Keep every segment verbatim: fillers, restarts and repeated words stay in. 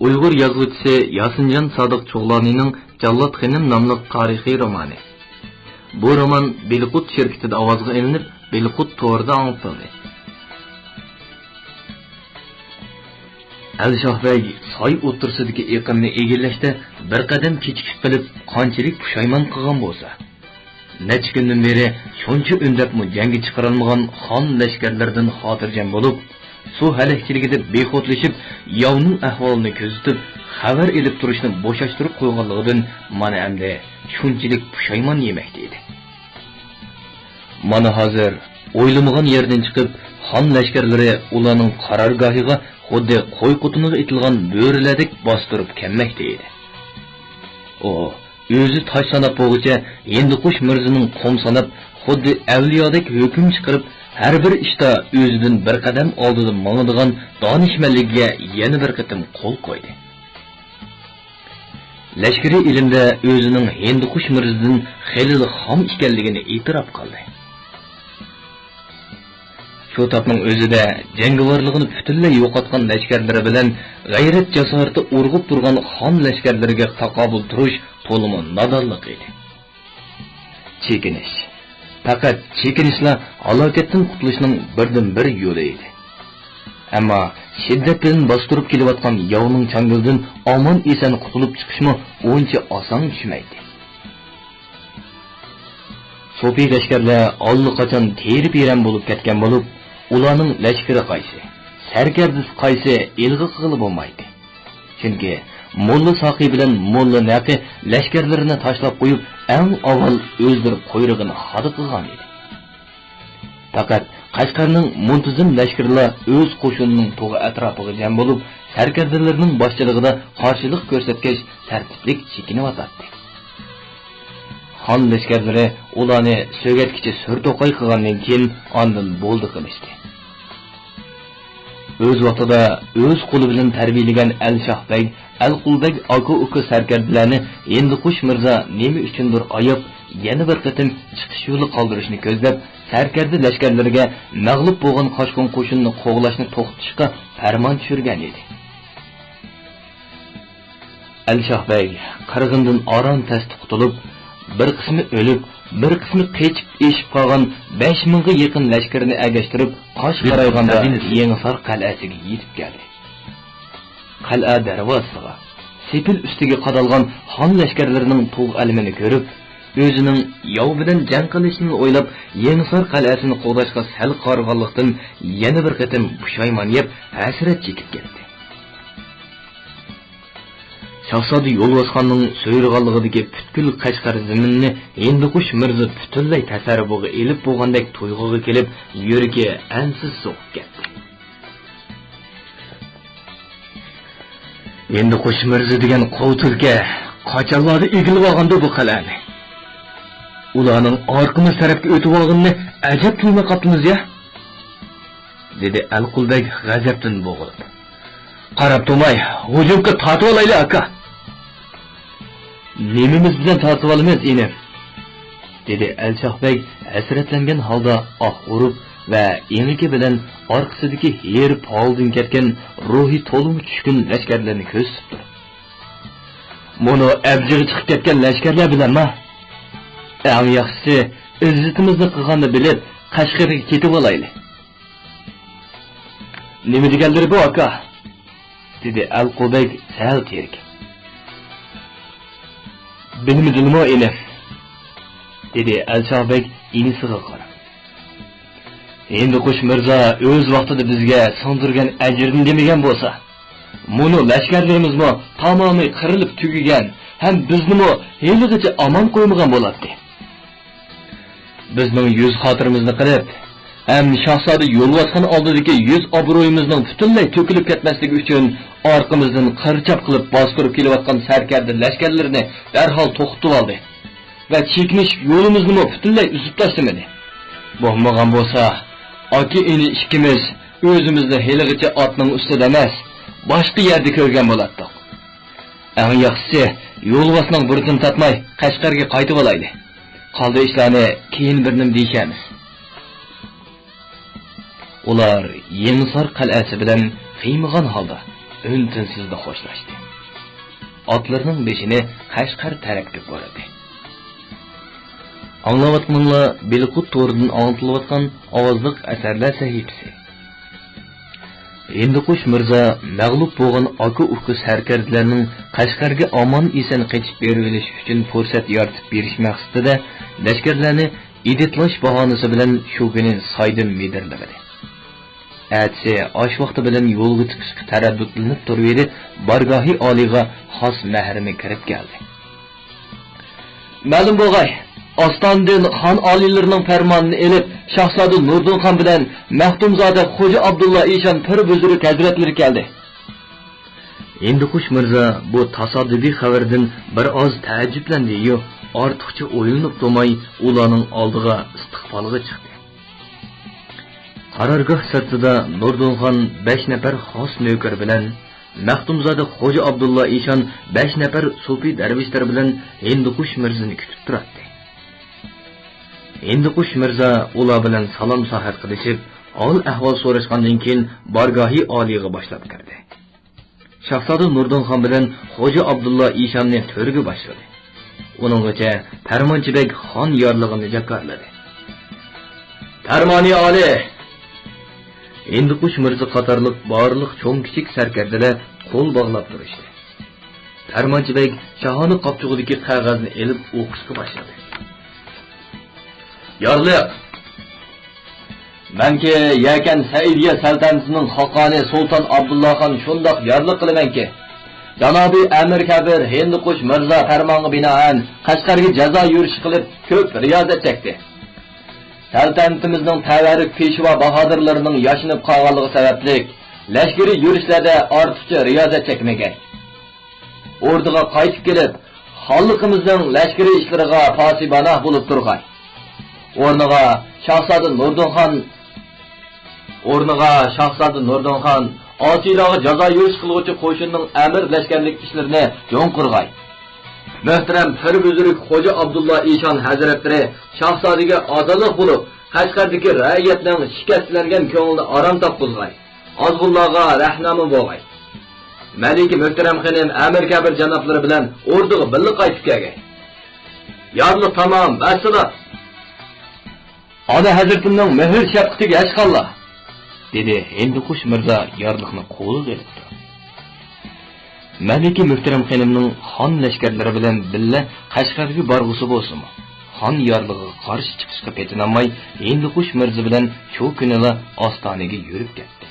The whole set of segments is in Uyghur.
ئۇيغۇر يازغۇچىسى ياسىنجان سادىق چوغلانىنىڭ جاللات خېنىم ناملىق تارىخىي رومانى. بۇ رومان بىلقۇت شىركىتىدە ئاۋازغا ئېلىنىپ، بىلقۇت تورىدا ئاڭلىتىلدى. ئەلشاھ بەگ ساي ئوتتۇرىسىدىكى ئېقىننى ئىگىلەشتە بىر قەدەم كېچىكىپ قېلىپ، قانچىلىك پۇشايمان قىلغان بولسا! نەچچە كۈندىن بېرى شۇنچە ئۈندەپمۇ جەڭگە چىقىرالمىغان خان لەشكەرلىرىدىن خاتىرجەم بولۇپ، سۇ ھەلەكچىلىكىدە بىخۇدلىشىپ، ياۋنىڭ ئەھۋالىنى كۆزىتىپ، خەۋەر ئېلىپ تۇرۇشنى بوشاشتۇرۇپ قويغانلىقىدىن مانا ئەمدى شۇنچىلىك پۇشايمان يېمەكتە ئىدى. مانا ھازىر ئويلىمىغان يەردىن چىقىپ، خان لەشكەرلىرى ئۇلارنىڭ قارارگاھىغا خۇددى قوي قوتىنىغا ئېتىلغان بۆرىلەردەك باستۇرۇپ كەلمەكتە ئىدى. ئۇ ئۆزى تاش ساناپ بولغۇچە ھىندىقۇش مىرزىنىڭ قوم ساناپ، خۇددى ئەۋلىيادەك ھۆكۈم چىقىرىپ، ھەر بىر ئىشتا ئۆزىدىن بىر قەدەم ئالدىدا ماڭىدىغان دانىشمەنلىكىگە يەنە بىر قېتىم قول قويدى. لەشكىرىي ئىلىمدە ئۆزىنىڭ ھىندىقۇش مىرزىدىن خېلىلا خام ئىكەنلىكىنى ئېتىراپ قىلدى. شۇ تاپنىڭ ئۆزىدە جەڭگىۋارلىقىنى پۈتۈنلەي يوقاتقان لەشكەرلىرى بىلەن غەيرەت-جاسارىتى ئۇرغۇپ تۇرغان خان لەشكەرلىرىگە تاقابىل تۇرۇش تولىمۇ نادانلىق ئىدى. چېكىنىش. پەقەت چېكىنىشلا ھالاكەتتىن قۇتۇلۇشنىڭ بىردىنبىر يولى ئىدى. ئەمما شىددەت بىلەن باستۇرۇپ كېلىۋاتقان ياۋنىڭ چاڭگىلىدىن ئامان-ئېسەن قۇتۇلۇپ چىقىشمۇ ئۇنچە ئاسان چۈشمەيتتى. سوپى لەشكەرلەر ئاللىقاچان تېرە-پېرەن بولۇپ كەتكەن بولۇپ، ئۇلارنىڭ لەشكىرى قايسى، سەركەردىسى قايسى ئىلغا قىلغىلى بولمايتتى. چۈنكى موللا ساقى بىلەن موللا نەقى لەشكەرلىرىنى تاشلاپ قويۇپ، ئەڭ ئاۋۋال ئۆزلىرى قۇيرۇقىنى خادا قىلغان ئىدى. پەقەت قەشقەرنىڭ مۇنتىزىم لەشكىرىلا ئۆز قوشۇنىنىڭ تۇغى ئەتراپىغا جەم بولۇپ، سەركەردىلىرىنىڭ باشچىلىقى كۆرسەتكەچ تەرتىپلىك چېكىنىۋاتاتتى. خان لەشكەرلىرى ئۇلارنى سۆگەتكىچە سۈر توقاي قىلغاندىن كېيىن، ئاندىن بولدى قىلىشتى. ئۆز ۋاقتىدا ئۆز قولى بىلەن تەربىيەلىگەن ئەلشاھ بەگ، ئەلقۇل بەگ ئاكا-ئۇكا سەركەردىلەرنى ھىندىقۇش مىرزا نېمە ئۈچۈندۇر ئاياپ، يەنە بىر قېتىم چىقىش يولى قالدۇرۇشنى كۆزلەپ، سەركەردە لەشكەرلىرىگە مەغلۇپ بولغان قاچقۇن قوشۇننى قوغلاشنى توختىتىشقا پەرمان چۈشۈرگەن ئىدى. ئەلشاھ بەگ قىرغىندىن ئاران تەستە قۇتۇلۇپ، بىر قىسمى ئۆلۈپ، بىر قىسمى قېچىپ ئېشىپ قالغان بەش مىڭغا يېقىن لەشكىرىنى ئەگەشتۈرۈپ، قاش قارايغاندا يېڭىسار قەلئەسىگە يېتىپ كەلدى. قەلئە دەرۋازىسىغا، سېپىل ئۈستىگە قادالغان خان لەشكەرلىرىنىڭ تۇغ ئەلىمىنى كۆرۈپ، ئۆزىنىڭ ياۋ بىلەن جەڭ قىلىشنى ئويلاپ، يېڭىسار قەلئەسىنى قوغداشقا سەل قارىغانلىقتىن يەنە بىر قېتىم پۇشايمان يەپ، ھەسرەت چېكىپ كەتتى. شاھزادە يولۋاسخاننىڭ سۇيرۇغانلىقىدىكى پۈتكۈل قەشقەر زېمىنىنى ھىندىقۇش مىرزا پۈتۈنلەي تەسەررۇپىغا ئېلىپ بولغاندەك تۇيغۇغا كېلىپ، يۈرىكى ئەنسىز سوقۇپ كەتتى. ھىندىقۇش مىرزا دېگەن قوۋ تۈلكە قاچانلاردا ئىگىلىۋالغاندۇ بۇ قەلئەنى؟ ئۇلارنىڭ ئارقىمىز تەرەپكە ئۆتۈۋالغىنىنى ئەجەب تۇيماي قاپتىمىز يا؟ دېدى ئەلقۇل بەگ غەزەپتىن بوغۇلۇپ. قاراپ تۇرماي، ھۇجۇمغا تارتىۋالايلى، ئاكا! نېمىمىز بىلەن تارتىۋالىمىز، ئىنىم؟ دېدى ئەلشاھ بەگ ھەسرەتلەنگەن ھالدا ئاھ ئۇرۇپ ۋە ئېڭىكى بىلەن ئارقىسىدىكى ھېرىپ ھالدىن كەتكەن روھى تولىمۇ چۈشكۈن لەشكەرلەرنى كۆرسىتىپ تۇرۇپ. مۇنۇ ئەبجىغا چىقىپ كەتكەن لەشكەرلەر بىلەنما؟ ئەڭ ياخشىسى، ئىززىتىمىزنى قىلغاننى بىلىپ، قەشقەرگە كېتىۋالايلى. نېمە دېگەنلىرى بۇ، ئاكا؟ دېدى ئەلقۇل بەگ سەل تېرىكىپ. بىلمىدىلىمۇ، ئىنىم؟ دېدى ئەلشاھ بەگ ئىنىسىغا قاراپ. ھىندىقۇش مىرزا ئۆز ۋاقتىدا بىزگە سىڭدۈرگەن ئەجىرنى دېمىگەن بولسا، مۇنۇ لەشكەرلىرىمىزمۇ تامامى قىرىلىپ تۈگىگەن ھەم بىزنىمۇ ھېلىغىچە ئامان قويمىغان بولاتتى. بىزنىڭ يۈز خاتىرىمىزنى قىلىپ، ھەم شاھزادە يولۋاسخان ئالدىدىكى يۈز ئابرۇيىمىزنىڭ پۈتۈنلەي تۆكۈلۈپ كەتمەسلىكى ئۈچۈن، ئارقىمىزدىن قىرچاپ قىلىپ باستۇرۇپ كېلىۋاتقان سەركەردە لەشكەرلىرىنى دەرھال توختىتىۋالدى ۋە چېكىنىش يولىمىزنىمۇ پۈتۈنلەي ئۈزۈپ تاشلىمىدى. بولمىغان بولسا، ئاكا-ئىنى ئىككىمىز ئۆزىمىزنى ھېلىغىچە ئاتنىڭ ئۈستىدە ئەمەس، باشقا يەردە كۆرگەن بولاتتۇق. ئەڭ ياخشىسى، يولۋاسنىڭ بۇرۇتىنى تارتماي، قەشقەرگە قايتىۋالايلى. قالدى ئىشلارنى كېيىن بىر نېمە دېيىشەرمىز. ئۇلار يېڭىسار قەلئەسى بىلەن قىيمىغان ھالدا، ئۈن-تىنسىزلا خوشلاشتى. ئاتلىرىنىڭ بېشىنى قەشقەر تەرەپكە بۇرىدى. ئاڭلاۋاتقىنىڭلار بىلقۇت تورىدىن ئاڭلىتىلىۋاتقان ئاۋازلىق ئەسەرلەر سەھىپىسى. ھىندىقۇش مىرزا مەغلۇپ بولغان ئاكا-ئۇكا سەركەردىلەرنىڭ قەشقەرگە ئامان-ئېسەن قېچىپ بېرىۋېلىش ئۈچۈن پۇرسەت يارىتىپ بېرىش مەقسىتىدە لەشكەرلەرنى ئىدىتلاش باھانىسى بىلەن شۇ كۈنى سايدىن مىدىرلىمىدى. ئەتىسى ئاش ۋاقتى بىلەن يولغا چىقىشقا تەرەددۇتلىنىپ تۇرۇۋىدى، بارگاھى ئالىيغا خاس مەھرىمى كىرىپ كەلدى. مەلۇم بولغاي، ئاستانىدىن خان ئالىيلىرىنىڭ پەرمانىنى ئېلىپ، شاھزادە نۇردىن خان بىلەن مەختۇمزادە خوجا ئابدۇللا ئىشان پىر بۈزرۈك ھەزرەتلىرى كەلدى. ھىندىقۇش مىرزا بۇ تاسادىپىي خەۋەردىن بىر ئاز تەئەججۈپلەندى-يۇ، ئارتۇقچە ئويلىنىپ تۇرماي ئۇلارنىڭ ئالدىغا ئىستىقبالغا چىقتى. قارارگاھ سىرتىدا نۇردىنخان بەش نەپەر خاس نۆكەر بىلەن، مەختۇمزادە خوجا ئابدۇللا ئىشان بەش نەپەر سوپى دەرۋىشلەر بىلەن ھىندىقۇش مىرزىنى كۈتۈپ تۇراتتى. ھىندىقۇش مىرزا ئۇلار بىلەن سالام-ساھەت قىلىشىپ، ھال-ئەھۋال سوراشقاندىن كېيىن، بارگاھى ئالىيغا باشلاپ كىردى. شاھزادە نۇردىنخان بىلەن خوجا ئابدۇللا ئىشاننى تۆرگە باشلىدى. ئۇنىڭغىچە پەرمانچى بەگ خان يارلىقىنى جاكارلىدى. پەرمانى ئالىي! ھىندىقۇش مىرزا قاتارلىق بارلىق چوڭ-كىچىك سەركەردىلەر قول باغلاپ تۇرۇشتى. پەرمانچى بەگ شاھانە قاپچۇقىدىكى قەغەزنى ئېلىپ ئوقۇشقا باشلىدى. يارلىق! مەنكى يەكەن سەئىدىيە سەلتەنىتىنىڭ خاقانى سۇلتان ئابدۇللاخان شۇنداق يارلىق قىلىمەنكى، جانابىي ئەمىر كەبىر ھىندىقۇش مىرزا پەرمانغا بىنائەن قەشقەرگە جازا يۈرۈشى قىلىپ كۆپ رىيازەت چەكتى. سەلتەنىتىمىزنىڭ تەۋەررۈك پېشۋا باھادىرلىرىنىڭ ياشىنىپ قالغانلىقى سەۋەبلىك، لەشكىرىي يۈرۈشلەردە ئارتۇقچە رىيازەت چەكمىگەي. ئوردىغا قايتىپ كېلىپ، خانلىقىمىزنىڭ لەشكىرىي ئىشلىرىغا پاسىبانە بولۇپ تۇرغاي. ئورنىغا شاھزادە نۇردىنخان، ئورنىغا شاھزادە نۇردىنخان، ئاسىيلارغا جازا يۈرۈش قىلغۇچى قوشۇننىڭ ئەمىر لەشكەرلىك ئىشلىرىنى جۇڭقۇرغاي. مۆھتەرەم پىر بۈزرۈك خوجا ئابدۇللا ئىشان ھەزرەتلىرى شاھزادىگە ئازانلىق بولۇپ، قەشقەردىكى رەئىيەتنىڭ شىكەستلەنگەن كۆڭلىنى ئارام تاپقۇزغاي. ئازغۇنلارغا رەھنامە بولغاي. مەلىكە مۆھتەرەم خېنىم ئەمىر كەبىر جانابلىرى بىلەن ئوردىغا بىللە قايتىپ كەلگەي. يارلىق تامام، ۋەسسالام! ئانا ھەزرىتىمنىڭ مېھىر شەپقىتىگە ھەشقاللا! دېدى ھىندىقۇش مىرزا يارلىقنى قولىغا ئېلىپ تۇرۇپ. مەلىكە مۆھتەرەم خېنىمنىڭ خان لەشكەرلىرى بىلەن بىللە قەشقەرگە بارغۇسى بولسىمۇ، خان يارلىقىغا قارشى چىقىشقا پېتىنالماي، ھىندىقۇش مىرزا بىلەن شۇ كۈنىلا ئاستانىگە يۈرۈپ كەتتى.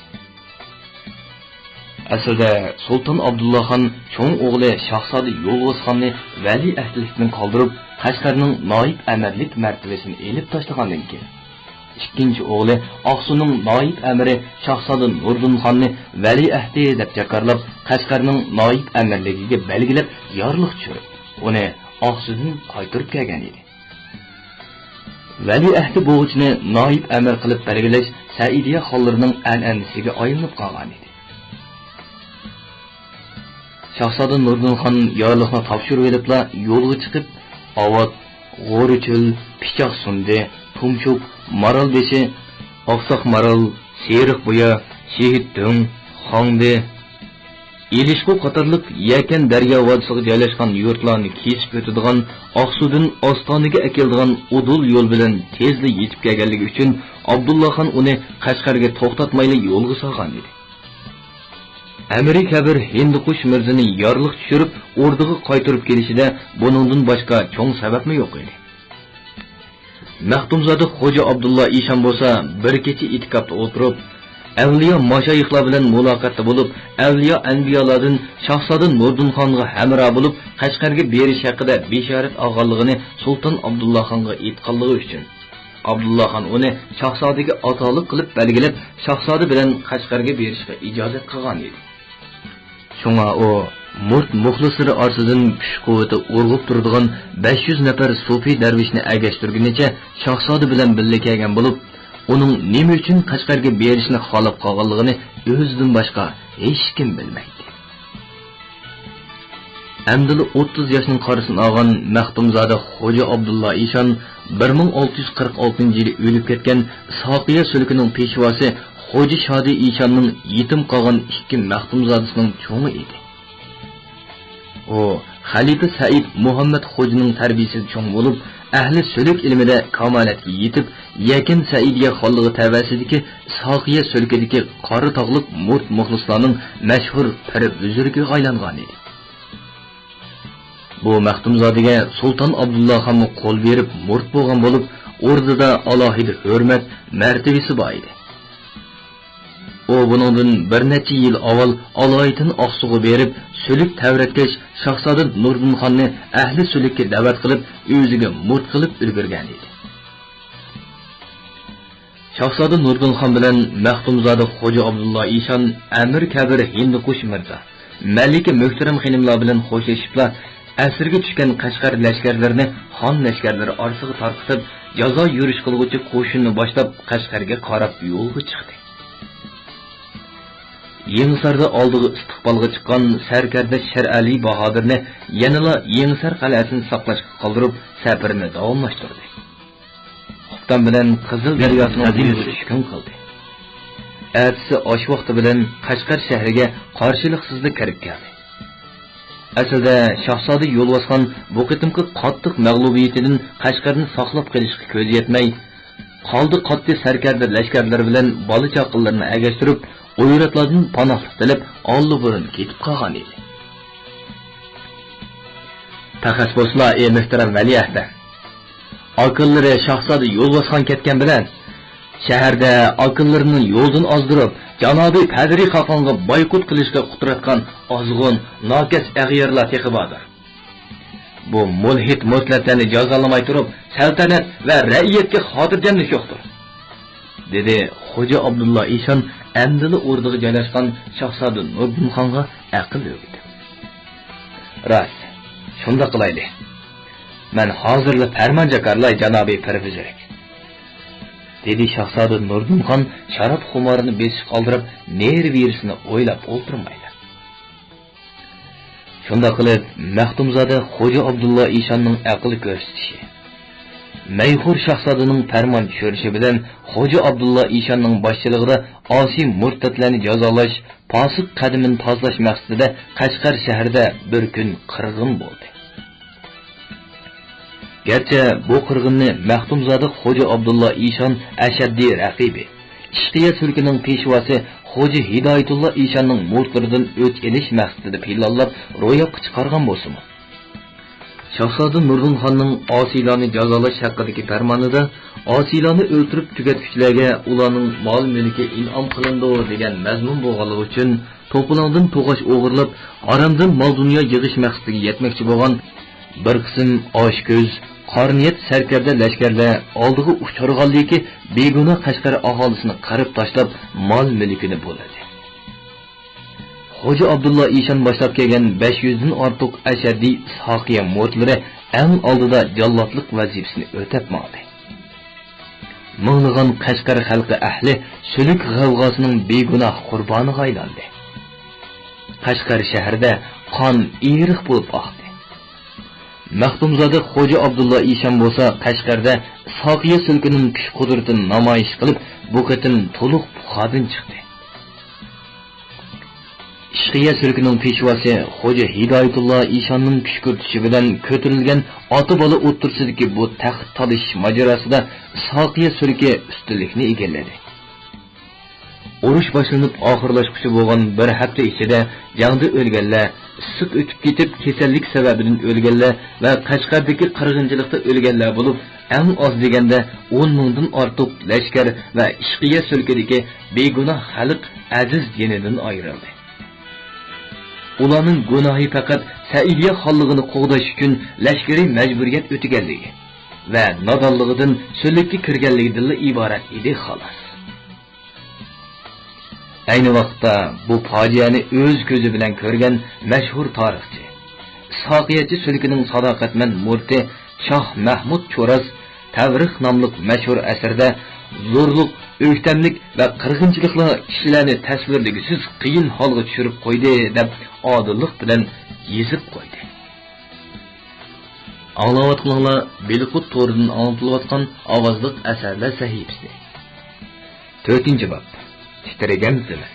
ئەسلىدە سۇلتان ئابدۇللا خان چوڭ ئوغلى شاھزادە يولۋاس خاننى ۋەلىئەھدىلىكتىن قالدۇرۇپ، قەشقەرنىڭ نايىب ئەمىرلىك مەرتىۋىسىنى ئېلىپ تاشلىغاندىن كېيىن، ئىككىنچى ئوغلى ئاقسۇنىڭ نايىب ئەمىرى شاھزادە نۇردىن خاننى ۋەلىئەھدى دەپ جاكارلاپ، قەشقەرنىڭ نايىب ئەمىرلىكىگە بەلگىلەپ، يارلىق چۈشۈرۈپ، ئۇنى ئاقسۇدىن قايتۇرۇپ كەلگەن ئىدى. ۋەلىئەھدى بوغۇچىنى نايىپ ئەمىر قىلىپ بەلگىلەش سەئىدىيە خانلىرىنىڭ ئەنئەنىسىگە ئايلىنىپ قالغان ئىدى. شاھزادە نۇردىن خان يارلىقنى تاپشۇرۇۋېلىپلا يولغا چىقىپ، ئاۋات، غورىچۆل، پىچاق سۇندى، تۇمشۇق، مارالبېشى، ئاقساق مارال، سېرىق بۇيا، شېھىت دۆڭ، خاڭدى، ئېلىشقۇ قاتارلىق يەكەن دەريا ۋادىسىغا جايلاشقان يۇرتلارنى كېسىپ ئۆتىدىغان، ئاقسۇدىن ئاستانىگە ئەكېلىدىغان ئۇدۇل يول بىلەن تېزلا يېتىپ كەلگەنلىكى ئۈچۈن، ئابدۇللا خان ئۇنى قەشقەرگە توختاتمايلا يولغا سالغان ئىدى. ئەمىرى كەبىر ھىندىقۇش مىرزىنى يارلىق چۈشۈرۈپ، ئوردىغا قايتۇرۇپ كېلىشىدە بۇنىڭدىن باشقا چوڭ سەۋەبمۇ يوق ئىدى. مەختۇمزادە خوجا ئابدۇللا ئىشان بولسا بىر كېچە ئېتىكاپتا ئولتۇرۇپ، ئەۋلىيا ماشايىخلار بىلەن مۇلاقاتتا بولۇپ، ئەۋلىيا ئەنبىيالاردىن شاھزادە نۇردىن خانغا ھەمراھ بولۇپ، قەشقەرگە بېرىش ھەققىدە بېشارەت ئالغانلىقىنى سۇلتان ئابدۇللا خانغا ئېيتقانلىقى ئۈچۈن، ئابدۇللا خان ئۇنى شاھزادىگە ئاتالىق قىلىپ بەلگىلەپ، شاھزادە بىلەن قەشقەرگە بېرىشقا ئىجازەت قىلغان ئىدى. شۇڭا ئۇ مۇرىت مۇخلىسلىرى ئارىسىدىن كۈچ-قۇۋۋىتى ئۇرغۇپ تۇرىدىغان بەش يۈز نەپەر سوپى دەرۋىشنى ئەگەشتۈرگىنىچە شاھزادە بىلەن بىللە كەلگەن بولۇپ، ئۇنىڭ نېمە ئۈچۈن قەشقەرگە بېرىشنى خالاپ قالغانلىقىنى ئۆزىدىن باشقا ھېچكىم بىلمەيتتى. ئەمدىلا ئوتتۇز ياشنىڭ قارىسىنى ئالغان مەختۇمزادە خوجا ئابدۇللا ئىشان بىر مىڭ ئالتە يۈز قىرىق ئالتىنچى يىلى ئۆلۈپ كەتكەن ئىسھاقىيە سۈلكىنىڭ پېشۋاسى خوجا شادى ئىشاننىڭ يېتىم قالغان ئىككى مەختۇمزادىسىنىڭ چوڭى ئىدى. ئۇ خەلىپە سەئىد مۇھەممەد خوجىنىڭ تەربىيىسىدە چوڭ بولۇپ، ئەھلى سۈلۈك ئىلمىدە كامالەتكە يېتىپ، يەكەن سەئىدىيە خانلىقى تەۋەسىدىكى ئىسھاقىيە سۈلكىدىكى قارا تاغلىق مۇرت مۇخلىسلارنىڭ مەشھۇر پىر بۈزرۈكىگە ئايلانغانىدى. بۇ مەختۇمزادىگە سۇلتان ئابدۇللا خانمۇ قول بېرىپ مۇرت بولغان بولۇپ، ئوردىدا ئالاھىدە ھۆرمەت، مەرتىۋىسى بار ئىدى. ئۇ بۇنىڭدىن بىر نەچچە يىل ئاۋۋال ئالايىتىن ئاقسۇغا بېرىپ، سۈلۈك تەۋرەتكەچ، شاھزادە نۇردىن خاننى ئەھلى سۈلۈككە دەۋەت قىلىپ، ئۆزىگە مۇرت قىلىپ ئۈلگۈرگەن ئىدى. شاھزادە نۇردىن خان بىلەن مەختۇمزادە خوجا ئابدۇللا ئىشان، ئەمىر كەبىر ھىندىقۇش مىرزا، مەلىكە مۆھتەرەم خېنىملار بىلەن خوشلىشىپلا، ئەسىرگە چۈشكەن قەشقەر لەشكەرلىرىنى خان لەشكەرلىرى ئارىسىغا تارقىتىپ، جازا يۈرۈش قىلغۇچى قوشۇننى باشلاپ، قەشقەرگە قاراپ يولغا چىقتى. يېڭىساردا ئالدىغا ئىستىقبالغا چىققان سەركەردە شېرئەلى باھادىرنى يەنىلا يېڭىسار قەلئەسىنى ساقلاشقا قالدۇرۇپ، سەپىرىنى داۋاملاشتۇردى. قۇپتان بىلەن قىزىل دەرياسىنىڭ بويىغا چۈشكۈن قىلدى. ئەتىسى ئاش ۋاقتى بىلەن قەشقەر شەھىرىگە قارشىلىقسىزلا كىرىپ كەلدى. ئەسلىدە شاھزادە يولۋاسخان بۇ قېتىمقى قاتتىق مەغلۇبىيىتىدىن قەشقەرنى ساقلاپ قېلىشقا كۆزى يەتمەي، قالدى قاتتى سەركەردە لەشكەرلىرى بىلەن بالا-چاقىلىرىنى ئەگەشتۈرۈپ، ئويراتلاردىن پاناھلىق تىلەپ، ئاللىبۇرۇن كېتىپ قالغان ئىدى. پەخەس بولسىلا، ئى مۆھتەرەم ۋەلىئەھدە! ئاكىلىرى شاھزادە يولۋاسخان كەتكەن بىلەن، شەھەردە ئاكىلىرىنى يولدىن ئازدۇرۇپ، جانابى پەدرى خاقانغا بايقۇت قىلىشقا قۇتراتقان ئازغۇن، ناكەس ئەغيارلار تېخى باردۇر. بۇ مۇلھىد مۇرتەتلەرنى جازالىماي تۇرۇپ، سەلتەنەت ۋە رەئىيەتكە خاتىرجەملىك يوقتۇر، دېدى خوجا ئابدۇللا ئىشان ئەمدىلا ئوردىغا جايلاشقان شاھزادە نۇردىنخانغا ئەقىل ئۆگىتىپ. راست، شۇنداق قىلايلى. مەن ھازىرلا پەرمان جاكارلاي، جانابى پىر بۈزرۈك، دېدى شاھزادە نۇردىنخان شاراب خۇمارىنى بېسىشقا ئالدىراپ، نېرى-ۋېرىسىنى ئويلاپ ئولتۇرمايلا. شۇنداق قىلىپ، مەختۇمزادە خوجا ئابدۇللا ئىشاننىڭ ئەقىل كۆرسىتىشى، مەيخور شاھزادىنىڭ پەرمان چۈشۈرۈشى بىلەن خوجا ئابدۇللا ئىشاننىڭ باشچىلىقىدا ئاسىي مۇرتەتلەرنى جازالاش، پاسىق قەدىمىنى تازىلاش مەقسىتىدە قەشقەر شەھىرىدە بىر كۈن قىرغىن بولدى. گەرچە بۇ قىرغىننى مەختۇمزادە خوجا ئابدۇللا ئىشان ئەشەددىي رەقىبى، ئىشقىيە سۈلكىنىڭ پېشۋاسى خوجا ھىدايەتۇللا ئىشاننىڭ مۇرتلىرىدىن ئۆچ ئېلىش مەقسىتىدە پىلانلاپ روياپقا چىقارغان بولسىمۇ، شاھزادە نۇردىن خاننىڭ ئاسىيلارنى جازالاش ھەققىدىكى پەرمانىدا ئاسىيلارنى ئۆلتۈرۈپ تۈگەتكۈچىلەرگە ئۇلارنىڭ مال-مۈلكى ئىنئام قىلىنىدۇ دېگەن مەزمۇن بولغانلىقى ئۈچۈن، توپىلاڭدىن توقاچ ئوغرىلاپ، ھارامدىن مال-دۇنيا يىغىش مەقسىتىگە يەتمەكچى بولغان بىر قىسىم ئاچكۆز، قارا نىيەت سەركەردە لەشكەرلەر ئالدىغا ئۇچرىغانلىكى، بىگۇناھ قەشقەر ئاھالىسىنى قىرىپ تاشلاپ، مال-مۈلكىنى بۇلىدى. خوجا ئابدۇللا ئىشان باشلاپ كەلگەن بەش يۈزدىن ئارتۇق ئەشەددىي ئىسھاقىيە مۇرىتلىرى ئەڭ ئالدىدا جاللاتلىق ۋەزىپىسىنى ئۆتەپ ماڭدى. مىڭلىغان قەشقەر خەلقى ئەھلى سۈلۈك غەۋغاسىنىڭ بىگۇناھ قۇربانىغا ئايلاندى. قەشقەر شەھىرىدە قان ئېرىق بولۇپ ئاقتى. مەختۇمزادە خوجا ئابدۇللا ئىشان بولسا قەشقەردە ئىسھاقىيە سۈلكىنىڭ كۈچ-قۇدرىتىنى نامايىش قىلىپ، بۇ قېتىم تولۇق پۇخادىن چىقتى. ئىشقىيە سۈلكىنىڭ پېشۋاسى خوجا ھىدايەتۇللا ئىشاننىڭ كۈشكۈرتۈشى بىلەن كۆتۈرۈلگەن ئاتا-بالا ئوتتۇرىسىدىكى بۇ تەخت تالىشىش ماجىراسىدا ئىسھاقىيە سۈلكى ئۈستۈنلۈكنى ئىگىلىدى. ئۇرۇش باشلىنىپ ئاخىرلاشقۇچە بولغان بىر ھەپتە ئىچىدە جەڭدە ئۆلگەنلەر، ئىسسىق ئۆتۈپ كېتىپ كېسەللىك سەۋەبىدىن ئۆلگەنلەر ۋە قەشقەردىكى قىرغىنچىلىقتا ئۆلگەنلەر بولۇپ، ئەڭ ئاز دېگەندە ئون مىڭدىن ئارتۇق لەشكەر ۋە ئىشقىيە سۈلكىدىكى بىگۇناھ خەلق ئەزىز جېنىدىن ئايرىلدى. ئۇلارنىڭ گۇناھى پەقەت سەئىدىيە خانلىقىنى قوغداش ئۈچۈن لەشكىرىي مەجبۇرىيەت ئۆتىگەنلىكى ۋە نادانلىقىدىن سۈلۈككە كىرگەنلىكىدىنلا ئىبارەت ئىدى، خالاس. ئەينى ۋاقىتتا بۇ پاجىئەنى ئۆز كۆزى بىلەن كۆرگەن مەشھۇر تارىخچى، ئىسھاقىيەتچى سۈلكىنىڭ ساداقەتمەن مۇرىتى شاھ مەھمۇد چوراس تەۋرىخ ناملىق مەشھۇر ئەسىرىدە زورلۇق، ئۆكتەملىك ۋە قىرغىنچىلىقلار كىشىلەرنى تەسۋىرلىگۈسىز قىيىن ھالغا چۈشۈرۈپ قويدى، دەپ ئادىللىق بىلەن يېزىپ قويدى. ئاڭلاۋاتقىنىڭلار بېلىققۇت تورىدىن ئاڭلىتىلىۋاتقان ئاۋازلىق ئەسەرلەر سەھىپىسى. تۆتىنچى باب. تىترىگەن زېمىن.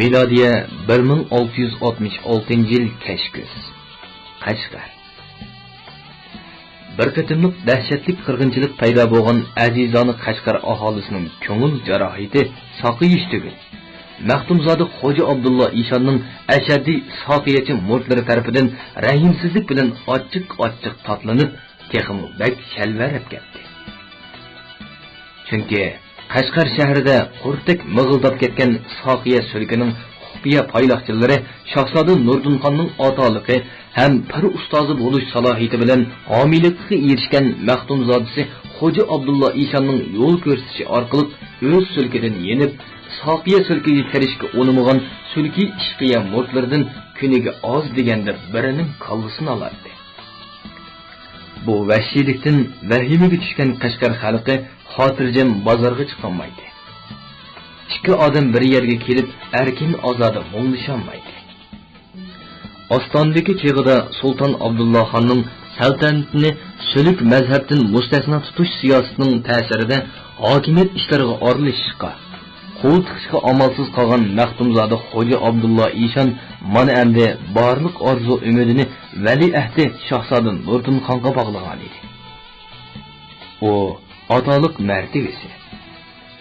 مىلادىيە بىر مىڭ ئالتە يۈز ئاتمىش ئالتىنچى يىل كەچكۈز. قەشقەر. بىر قېتىملىق دەھشەتلىك قىرغىنچىلىق پەيدا بولغان ئەزىزانە قەشقەر ئاھالىسىنىڭ كۆڭۈل جاراھىتى ساقىيىش تۈگۈل، مەختۇمزادە خوجا ئابدۇللا ئىشاننىڭ ئەشەددىي ساقىيەچى مۇرىتلىرى تەرىپىدىن رەھىمسىزلىك بىلەن ئاچچىق-ئاچچىق تاتلىنىپ، تېخىمۇ بەك شەلۋەرەپ كەتتى. چۈنكى قەشقەر شەھىرىدە قۇرتتەك مىغىلداپ كەتكەن ساقىيە سۈلكىنىڭ خۇپىيە پايلاقچىلىرى شاھزادە نۇردىن خاننىڭ ئاتالىقى ھەم پىر ئۇستازى بولۇش سالاھىيىتى بىلەن ھامىيلىققا ئېرىشكەن مەختۇمزادىسى خوجا ئابدۇللا ئىشاننىڭ يول كۆرسىتىشى ئارقىلىق ئۆز سۈلكىدىن يېنىپ، ساقىيە سۈلكىگە كىرىشكە ئۇنىمىغان سۈلكى ئىشقىيە مۇرىتلىرىدىن كۈنىگە ئاز دېگەندە بىرىنىڭ كاللىسىنى ئالاتتى. بۇ ۋەھشىيلىكتىن ۋەھىمىگە چۈشكەن قەشقەر خەلقى خاتىرجەم بازارغا چىقالمايتتى. ئىككى ئادەم بىر يەرگە كېلىپ ئەركىن-ئازادە مۇڭدىشالمايتتى. ئاستانىدىكى چېغىدا سۇلتان ئابدۇللا خاننىڭ سەلتەنىتىنى سۈلۈك مەزھەپتىن مۇستەسنا تۇتۇش سىياسىتىنىڭ تەسىرىدە ھاكىمىيەت ئىشلىرىغا ئارىلىشىشقا، قول تىقىشقا ئامالسىز قالغان مەختۇمزادە خوجا ئابدۇللا ئىشان مانا ئەمدى بارلىق ئارزۇ-ئۈمىدىنى ۋەلىئەھدى شاھزادە نۇردىن خانغا باغلىغانىدى. ئۇ ئاتالىق مەرتىۋىسى،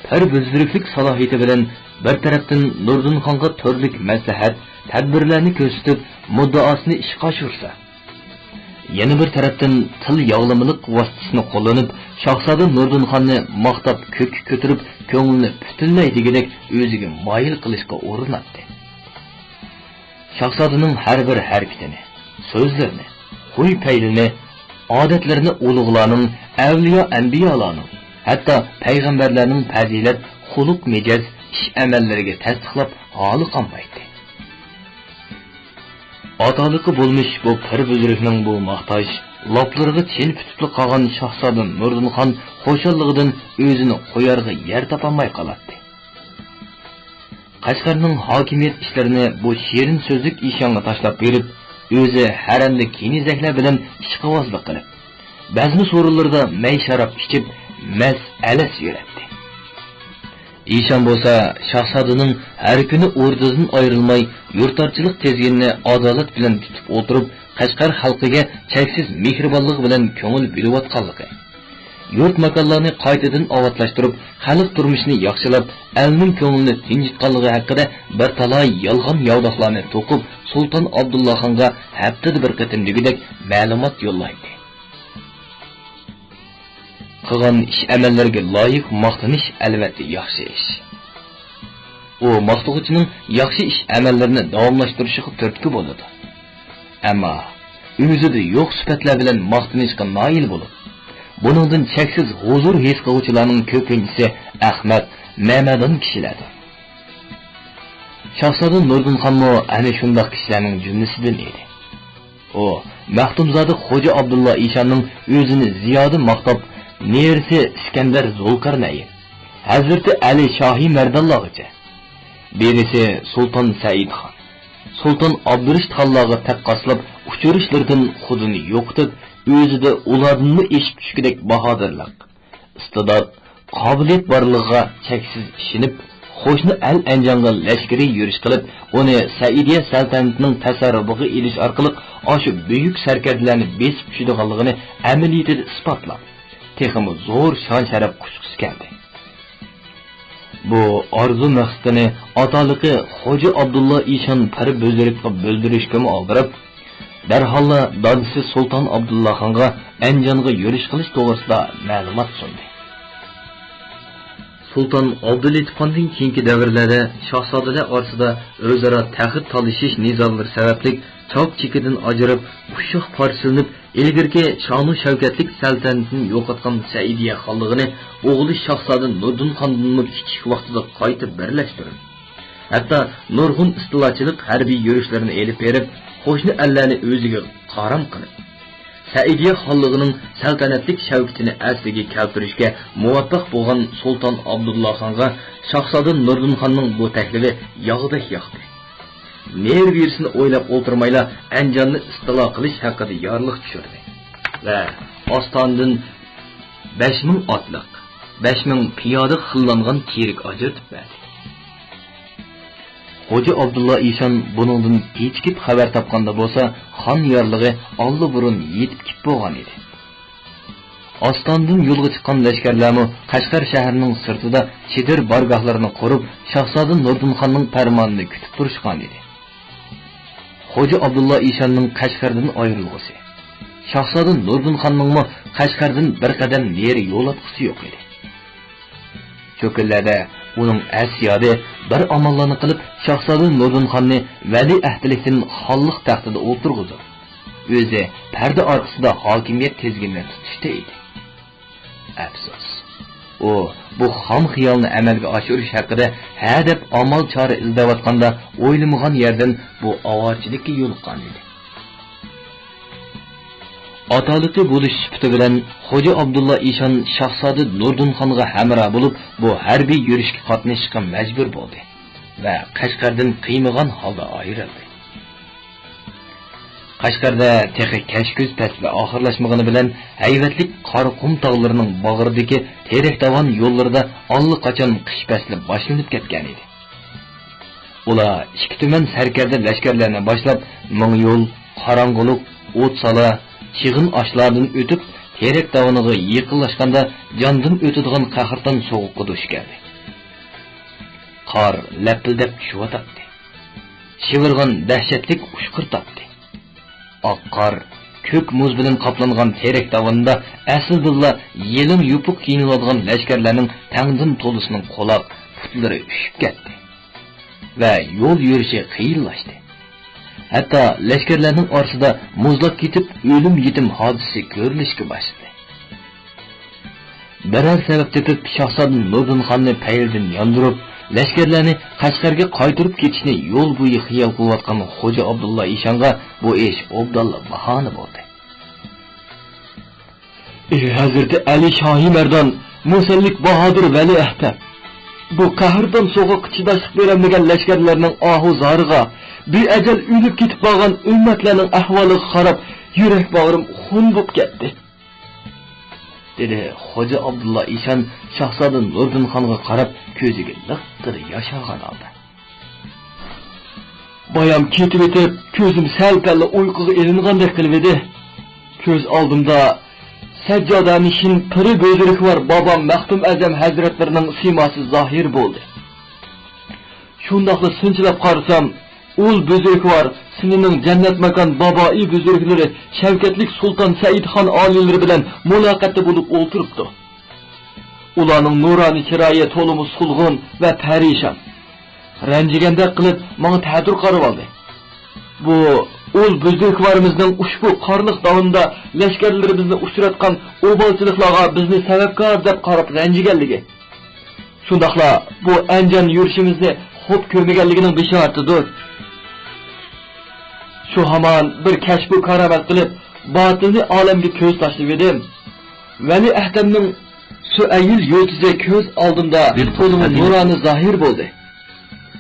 پىر بۆزرۈكلۈك سالاھىيىتى بىلەن بىر تەرەپتىن نۇردىن خانغا تۈرلۈك مەسلىھەت، تەدبىرلەرنى كۆرسىتىپ، مۇددىئاسىنى ئىشقا ئاشۇرسا، يەنە بىر تەرەپتىن تىل ياغلىمىلىق ۋاسىتىسىنى قوللىنىپ، شاھزادە نۇردىن خاننى ماختاپ كۆككە كۆتۈرۈپ، كۆڭلىنى پۈتۈنلەي دېگۈدەك ئۆزىگە مايىل قىلىشقا ئۇرۇناتتى. شاھزادىنىڭ ھەر بىر ھەرىكىتىنى، سۆزلىرىنى، خۇي-پەيلىنى، ئادەتلىرىنى ئۇلۇغلارنىڭ، ئەۋلىيا-ئەنبىيالارنىڭ، ھەتتا پەيغەمبەرلەرنىڭ پەزىلەت، خۇلق-مىجەز، ئىش-ئەمەللىرىگە تەستىقلاپ ھالى قالمايتتى. ئاتالىقى بولمىش بۇ پىر بۈزرۈكنىڭ بۇ ماختاش لاپلىرىغا چىن پۈتۈپلا قالغان شاھزادە نۇردىن خان خۇشاللىقىدىن ئۆزىنى قويارغا يەر تاپالماي قالاتتى. قەشقەرنىڭ ھاكىمىيەت ئىشلىرىنى بۇ شېرىن سۆزلۈك ئىشانغا تاشلاپ بېرىپ، ئۆزى ھەرەمدە كېنىزەكلەر بىلەن ئىشقىۋازلىق قىلىپ، بەزمە سورۇنلىرىدا مەي-شاراب ئىچىپ، مەس-ئەلەس يۈرەتتى. ئىشان بولسا شاھزادىنىڭ ھەر كۈنى ئوردىدىن ئايرىلماي، يۇرتارچىلىق تىزگىنىنى ئادالەت بىلەن تۇتۇپ ئولتۇرۇپ، قەشقەر خەلقىگە چەكسىز مېھرىبانلىقى بىلەن كۆڭۈل بۆلۈۋاتقانلىقى، يۇرت-ماكانلارنى قايتىدىن ئاۋاتلاشتۇرۇپ، خەلق تۇرمۇشىنى ياخشىلاپ، ئەلنىڭ كۆڭلىنى تىنچىتقانلىقى ھەققىدە بىر تالاي يالغان-ياۋىداقلارنى توقۇپ، سۇلتان ئابدۇللا خانغا ھەپتىدە بىر قېتىم دېگۈدەك مەلۇمات يوللايتتى. قىلغان ئىش-ئەمەللىرىگە لايىق ماختىنىش ئەلۋەتتە ياخشى ئىش. ئۇ ماختىغۇچىنىڭ ياخشى ئىش-ئەمەللىرىنى داۋاملاشتۇرۇشىغا تۈرتكە بولىدۇ. ئەمما ئۆزىدە يوق سۈپەتلەر بىلەن ماختىنىشقا نائىل بولۇپ، بۇنىڭدىن چەكسىز ھۇزۇر ھېس قىلغۇچىلارنىڭ كۆپىنچىسى ئەخمەق، مەمەدان كىشىلەردۇر. شاھزادە نۇردىن خانمۇ ئەنە شۇنداق كىشىلەرنىڭ جۈملىسىدىن ئىدى. ئۇ مەختۇمزادە خوجا ئابدۇللا ئىشاننىڭ ئۆزىنى زىيادە ماختاپ، نېرىسى ئىسكەندەر زۇلقەرنەين، ھەزرىتى ئەلى شاھى مەردانلارغىچە، بېرىسى سۇلتان سەئىدخان، سۇلتان ئابدۇرېشىتخانلارغا تەققاسلاپ ئۇچرىشلىرىدىن خۇدىنى يوقىتىپ، ئۆزىدە ئۇلاردىنمۇ ئېشىپ چۈشكۈدەك باھادىرلىق، ئىستىدات، قابىلىيەت بارلىقىغا چەكسىز ئىشىنىپ، قوشنا ئەل ئەنجانغا لەشكىرىي يۈرۈش قىلىپ، ئۇنى سەئىدىيە سەلتەنىتىنىڭ تەسەررۇپىغا ئېلىش ئارقىلىق ئاشۇ بۈيۈك سەركەردىلەرنى بېسىپ چۈشىدىغانلىقىنى ئەمەلىيىتىدە ئىسپاتلاپ، تېخىمۇ زور شان-شەرەپ قۇچقۇسى كەلدى. بۇ ئارزۇ مەقسىتىنى ئاتالىقى خوجا ئابدۇللا ئىشان پىر بۆزرۈككە بىلدۈرۈشكىمۇ ئالدىراپ، دەرھاللا دادىسى سۇلتان ئابدۇللا خانغا ئەنجانغا يۈرۈش قىلىش توغرىسىدا مەلۇمات سۇندى. سۇلتان ئابدۇلېتىپخاندىن كېيىنكى دەۋرلەردە شاھزادىلەر ئارىسىدا ئۆزئارا تەخت تالىشىش نىزالىرى سەۋەبلىك چاك-چېكىدىن ئاجراپ، ئۇششاق پارچىلىنىپ، ئىلگىرىكى شانۇ-شەۋكەتلىك سەلتەنىتىنى يوقاتقان سەئىدىيە خانلىقىنى ئوغلى شاھزادە نۇردىن خاندىنمۇ كىچىك ۋاقتىدا قايتا بىرلەشتۈرۈپ، ھەتتا نۇرغۇن ئىستىلاچىلىق ھەربىي يۈرۈشلىرىنى ئېلىپ بېرىپ، قوشنا ئەللەرنى ئۆزىگە قارام قىلىپ، سەئىدىيە خانلىقىنىڭ سەلتەنەتلىك شەۋكىتىنى ئەسلىگە كەلتۈرۈشكە مۇۋەپپەق بولغان سۇلتان ئابدۇللا خانغا شاھزادە نۇردىن خاننىڭ بۇ تەكلىپى ياغدەك ياقتى. نېرى-بېرىسىنى ئويلاپ ئولتۇرمايلا، ئەنجاننى ئىستىلا قىلىش ھەققىدە يارلىق چۈشۈردى ۋە ئاستانىدىن بەش مىڭ ئاتلىق، بەش مىڭ پىيادە خىللانغان تىرىك ئاجرىتىپ بەردى. خوجا ئابدۇللا ئىشان بۇنىڭدىن كېچىكىپ خەۋەر تاپقاندا بولسا، خان يارلىقى ئاللىبۇرۇن يېتىپ كېلىپ بولغان ئىدى. ئاستانىدىن يولغا چىققان لەشكەرلەرمۇ قەشقەر شەھىرىنىڭ سىرتىدا چېدىر بارگاھلىرىنى قۇرۇپ، شاھزادە نۇردىن خاننىڭ پەرمانىنى كۈتۈپ تۇرۇشقان ئىدى. خوجا ئابدۇللا ئىشاننىڭ قەشقەردىن ئايرىلغۇسى، شاھزادە نۇردىن خاننىڭمۇ قەشقەردىن بىر قەدەم نېرى يول ئاتقۇسى يوق ئىدى. شۇ كۈنلەردە ئۇنىڭ ئەس-يادى بىر ئاماللارنى قىلىپ، شاھزادە نۇردىن خاننى ۋەلىئەھدىلىكتىن خانلىق تەختىدە ئولتۇرغۇزۇپ، ئۆزى پەردە ئارقىسىدا ھاكىمىيەت تىزگىنىنى تۇتۇشتا ئىدى. ئەپسۇس، ئۇ بۇ خام خىيالنى ئەمەلگە ئاشۇرۇش ھەققىدە ھە دەپ ئامال-چارە ئىزدەۋاتقاندا، ئويلىمىغان يەردىن بۇ ئاۋارىچىلىككە يولۇققان ئىدى. ئاتالىقى بولۇش سۈپىتى بىلەن خوجا ئابدۇللا ئىشان شاھزادە نۇردىن خانغا ھەمراھ بولۇپ، بۇ ھەربىي يۈرۈشكە قاتنىشىشقا مەجبۇر بولدى ۋە قەشقەردىن قىيمىغان ھالدا ئايرىلدى. قەشقەردە تېخى كەچكۈز پەسلى ئاخىرلاشمىغىنى بىلەن، ھەيۋەتلىك قارا قۇم تاغلىرىنىڭ باغرىدىكى تېرەك داۋان يوللىرىدا ئاللىقاچان قىش پەسلى باشلىنىپ كەتكەنىدى. ئۇلار ئىككى تۈمەن سەركەردە لەشكەرلەرنى باشلاپ، مىڭيول، قاراڭغۇلۇق، ئوتسالا، چىغىن ئاشلاردىن ئۆتۈپ، تېرەك داۋىنىغا يېقىنلاشقاندا، جاندىن ئۆتىدىغان قەھرىتان سوغۇققا دۇچ كەلدى. قار لەپىلدەپ چۈشۈۋاتاتتى. شىۋىرغان دەھشەتلىك ئۇچقۇرتاتتى. ئاق قار كۆك مۇز بىلەن قاپلانغان تېرەك داۋىنىدا ئەسلىدىنلا يېلىڭ يوپۇق كىيىنىۋالغان لەشكەرلەرنىڭ تەڭدىن تولىسىنىڭ قۇلاق، پۇتلىرى ئۈشۈپ كەتتى ۋە يول يۈرۈشى قىيىنلاشتى. ھەتتا لەشكەرلەرنىڭ ئارىسىدا مۇزلاپ كېتىپ، ئۆلۈم-يېتىم ھادىسىسى كۆرۈلۈشكە باشلىدى. بىرەر سەۋەب تېپىپ، شاھزادە نۇردىن خاننى پەيلىدىن ياندۇرۇپ، لەشكەرلەرنى قەشقەرگە قايتۇرۇپ كېتىشنى يول بويى خىيال قىلىۋاتقان خوجا ئابدۇللا ئىشانغا بۇ ئىش ئوبدانلا باھانە بولدى. ئى ھەزرىتى ئەلى شاھى مەردان، مۇسەللىك باھادىر ۋەلىئەھدەم! بۇ قەھرىتان سوغۇققا چىداشلىق بېرەلمىگەن لەشكەرلەرنىڭ ئاھۇ-زارىغا، بىئەجەل ئۆلۈپ كېتىپ بارغان ئۈممەتلەرنىڭ ئەھۋالىغا قاراپ، يۈرەك باغرىم خۇن بولۇپ كەتتى. دېدى خوجا ئابدۇللا ئىشان شاھزادە نۇردىن خانغا قاراپ، كۆزىگە لىققىدە ياش ئالغان ھالدا. بايام كېتىۋېتىپ، كۆزۈم سەل-پەللا ئۇيقۇغا ئېلىنغاندەك قىلىۋىدى. كۆز ئالدىمدا سەججادەنىشىن پىرى بۈزرۈكۋار بابام مەختۇم ئەزەم ھەزرەتلىرىنىڭ سىيماسى زاھىر بولدى. شۇنداقلا سىنچىلاپ قارىسام، ئۇل بۈزرۈكۋار سىنىنىڭ جەننەت ماكان بابائى بۈزرۈكلىرى شەۋكەتلىك سۇلتان سەئىدخان ئالىيلىرى بىلەن مۇلاقاتتا بولۇپ ئولتۇرۇپتۇ. ئۇلارنىڭ نۇرانىي چىرايى تولىمۇ سولغۇن ۋە پەرىشان. رەنجىگەندەك قىلىپ ماڭا تەتۈر قارىۋالدى. بۇ ئۇل بۈزرۈكۋارىمىزنىڭ ئۇشبۇ قارلىق داۋىنىدا لەشكەرلىرىمىزنى ئۇچراتقان ئوبالچىلىقلارغا بىزنى سەۋەبكار دەپ قاراپ رەنجىگەنلىكى، شۇنداقلا بۇ ئەنجان يۈرۈشىمىزنى خوپ كۆرمىگەنلىكىنىڭ بېشارىتىدۇر. شۇ ھامان بىر كەشپۇ كارامەت قىلىپ، باتىنىي ئالەمگە كۆز تاشلىۋىدىم. ۋەلىئەھدەمنىڭ سۈئەيىل يۇلتۇزى كۆز ئالدىمدا تولىمۇ نۇرانە زاھىر بولدى.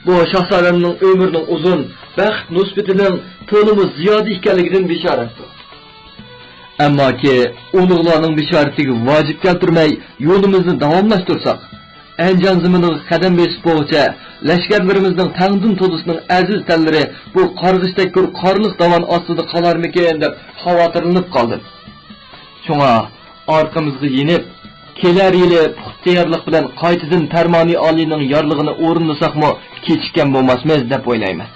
بۇ شاھزادەمنىڭ ئۆمرىنىڭ ئۇزۇن، بەخت نۇسبىتىنىڭ تولىمۇ زىيادە ئىكەنلىكىدىن بېشارەتتۇر. ئەمماكى، ئۇلۇغلارنىڭ بېشارىتىگە ۋاجىپ كەلتۈرمەي، يولىمىزنى داۋاملاشتۇرساق، ئەنجان زېمىنىغا قەدەم بېسىپ بولغۇچە، لەشكەرلىرىمىزنىڭ تەڭدىن تولىسىنىڭ ئەزىز تەنلىرى بۇ قارغىشتەك كۆر قارلىق داۋان ئاستىدا قالارمىكىن دەپ خاۋاتىرلىنىپ قالدىم. شۇڭا ئارقىمىزغا يېنىپ، كېلەر يىلى پۇختا تەييارلىق بىلەن قايتىدىن پەرمانى ئالىينىڭ يارلىقىنى ئورۇندىساقمۇ، كېچىككەن بولماسمىز دەپ ئويلايمەن.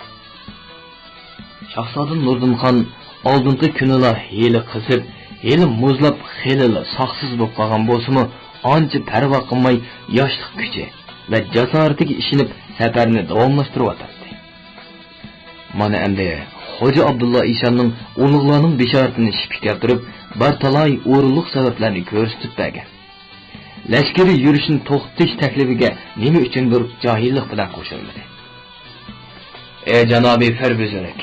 شاھزادە نۇردىن خان ئالدىنقى كۈنىلا ھېلى قىزىپ، ھېلى مۇزلاپ، خېلىلا ساقسىز بولۇپ قالغان بولسىمۇ، ئانچە پەرۋا قىلماي، ياشلىق كۈچى ۋە جاسارىتىگە ئىشىنىپ، سەپەرنى داۋاملاشتۇرۇۋاتاتتى. مانا ئەمدى خوجا ئابدۇللا ئىشاننىڭ ئۇلۇغلارنىڭ بېشارىتىنى ئىشقا كەلتۈرۈپ، بىر تالاي ئورۇنلۇق سەۋەبلەرنى كۆرسىتىپ بەرگەن. لەشكىرىي يۈرۈشنى توختىتىش تەكلىپىگە نېمە ئۈچۈندۇر جاھىللىق بىلەن قوشۇلمىدى. ئەي جانابىي پىر بۈزرۈك،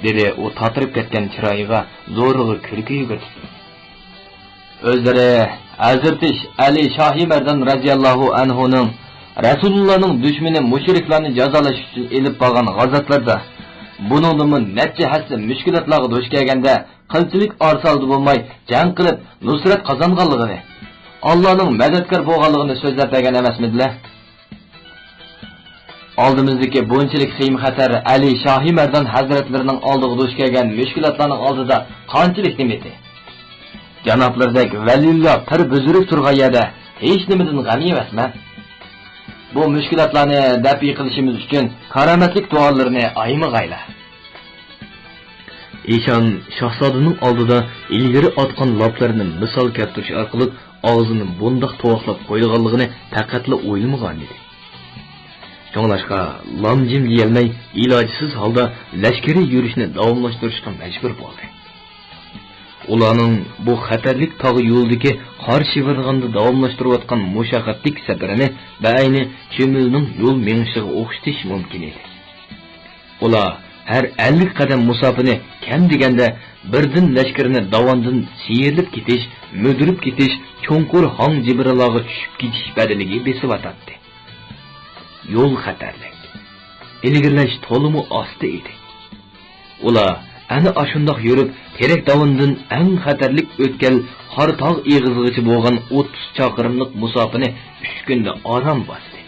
دېدى ئۇ تاتىرىپ كەتكەن چىرايىغا زورىغا كۈلكە يۈگۈرتۈپ. ئۆزلىرى ھەزرىتى ئەلى شاھى مەردان رەزىياللاھۇ ئەنھۇنىڭ رەسۇلۇللانىڭ دۈشمىنى مۇشرىكلارنى جازالاش ئۈچۈن ئېلىپ بارغان غازاتلىرىدا، بۇنىڭدىنمۇ نەچچە ھەسسە مۈشكۈلاتلارغا دۇچ كەلگەندە، قىلچىلىك ئارىسالدى بولماي جەڭ قىلىپ نۇسرەت قازانغانلىقىنى، ئاللانىڭ مەدەتكار بولغانلىقىنى سۆزلەپ بەرگەن ئەمەسمىدىلە؟ ئالدىمىزدىكى بۇنچىلىك خېيىم-خەتەر ئەلى شاھى مەردان ھەزرەتلىرىنىڭ ئالدىغا دۇچ كەلگەن مۈشكۈلاتلارنىڭ ئالدىدا قانچىلىك نېمىتى؟ جانابلىرىدەك ۋەلىيۇللا پىر بۈزرۈك تۇرغان يەردە ھېچنېمىدىن غەم يېمەسمەن. بۇ مۈشكۈلاتلارنى دەپئى قىلىشىمىز ئۈچۈن كارامەتلىك دۇئالىرىنى ئايىمىغايلا. ئىشان شاھزادىنىڭ ئالدىدا ئىلگىرى ئاتقان لاپلىرىنى مىسال كەلتۈرۈش ئارقىلىق ئاغزىنى بۇنداق توۋاقلاپ قويىدىغانلىقىنى پەقەتلا ئويلىمىغانىدى. شۇڭلاشقا لام-جىم دېيەلمەي، ئىلاجسىز ھالدا لەشكىرىي يۈرۈشنى داۋاملاشتۇرۇشقا مەجبۇر بولدى. ئۇلارنىڭ بۇ خەتەرلىك تاغ يولىدىكى قار شىۋىرلىغاندا داۋاملاشتۇرۇۋاتقان مۇشەققەتلىك سەپىرىنى بەئەينى چۆمۈلنىڭ يول مېڭىشىغا ئوخشىتىش مۇمكىن ئىدى. ئۇلار ھەر ئەللىك قەدەم مۇساپىنى كەم دېگەندە بىردىن لەشكىرىنى داۋاندىن سىيرىلىپ كېتىش، مۈدۈرۈپ كېتىش، چوڭقۇر ھاڭ-جىبىرىلارغا چۈشۈپ كېتىش بەدىلىگە بېسىۋاتاتتى. يول خەتەرلىك. ئىلگىرىلەش تولىمۇ ئاستا ئىدى. ئۇلار ئەنە ئاشۇنداق يۈرۈپ، تېرەك داۋىنىدىن ئەڭ خەتەرلىك ئۆتكەل قارا تاغ ئېغىزىغىچە بولغان ئوتتۇز چاقىرىملىق مۇساپىنى ئۈچ كۈندە ئاران باستى.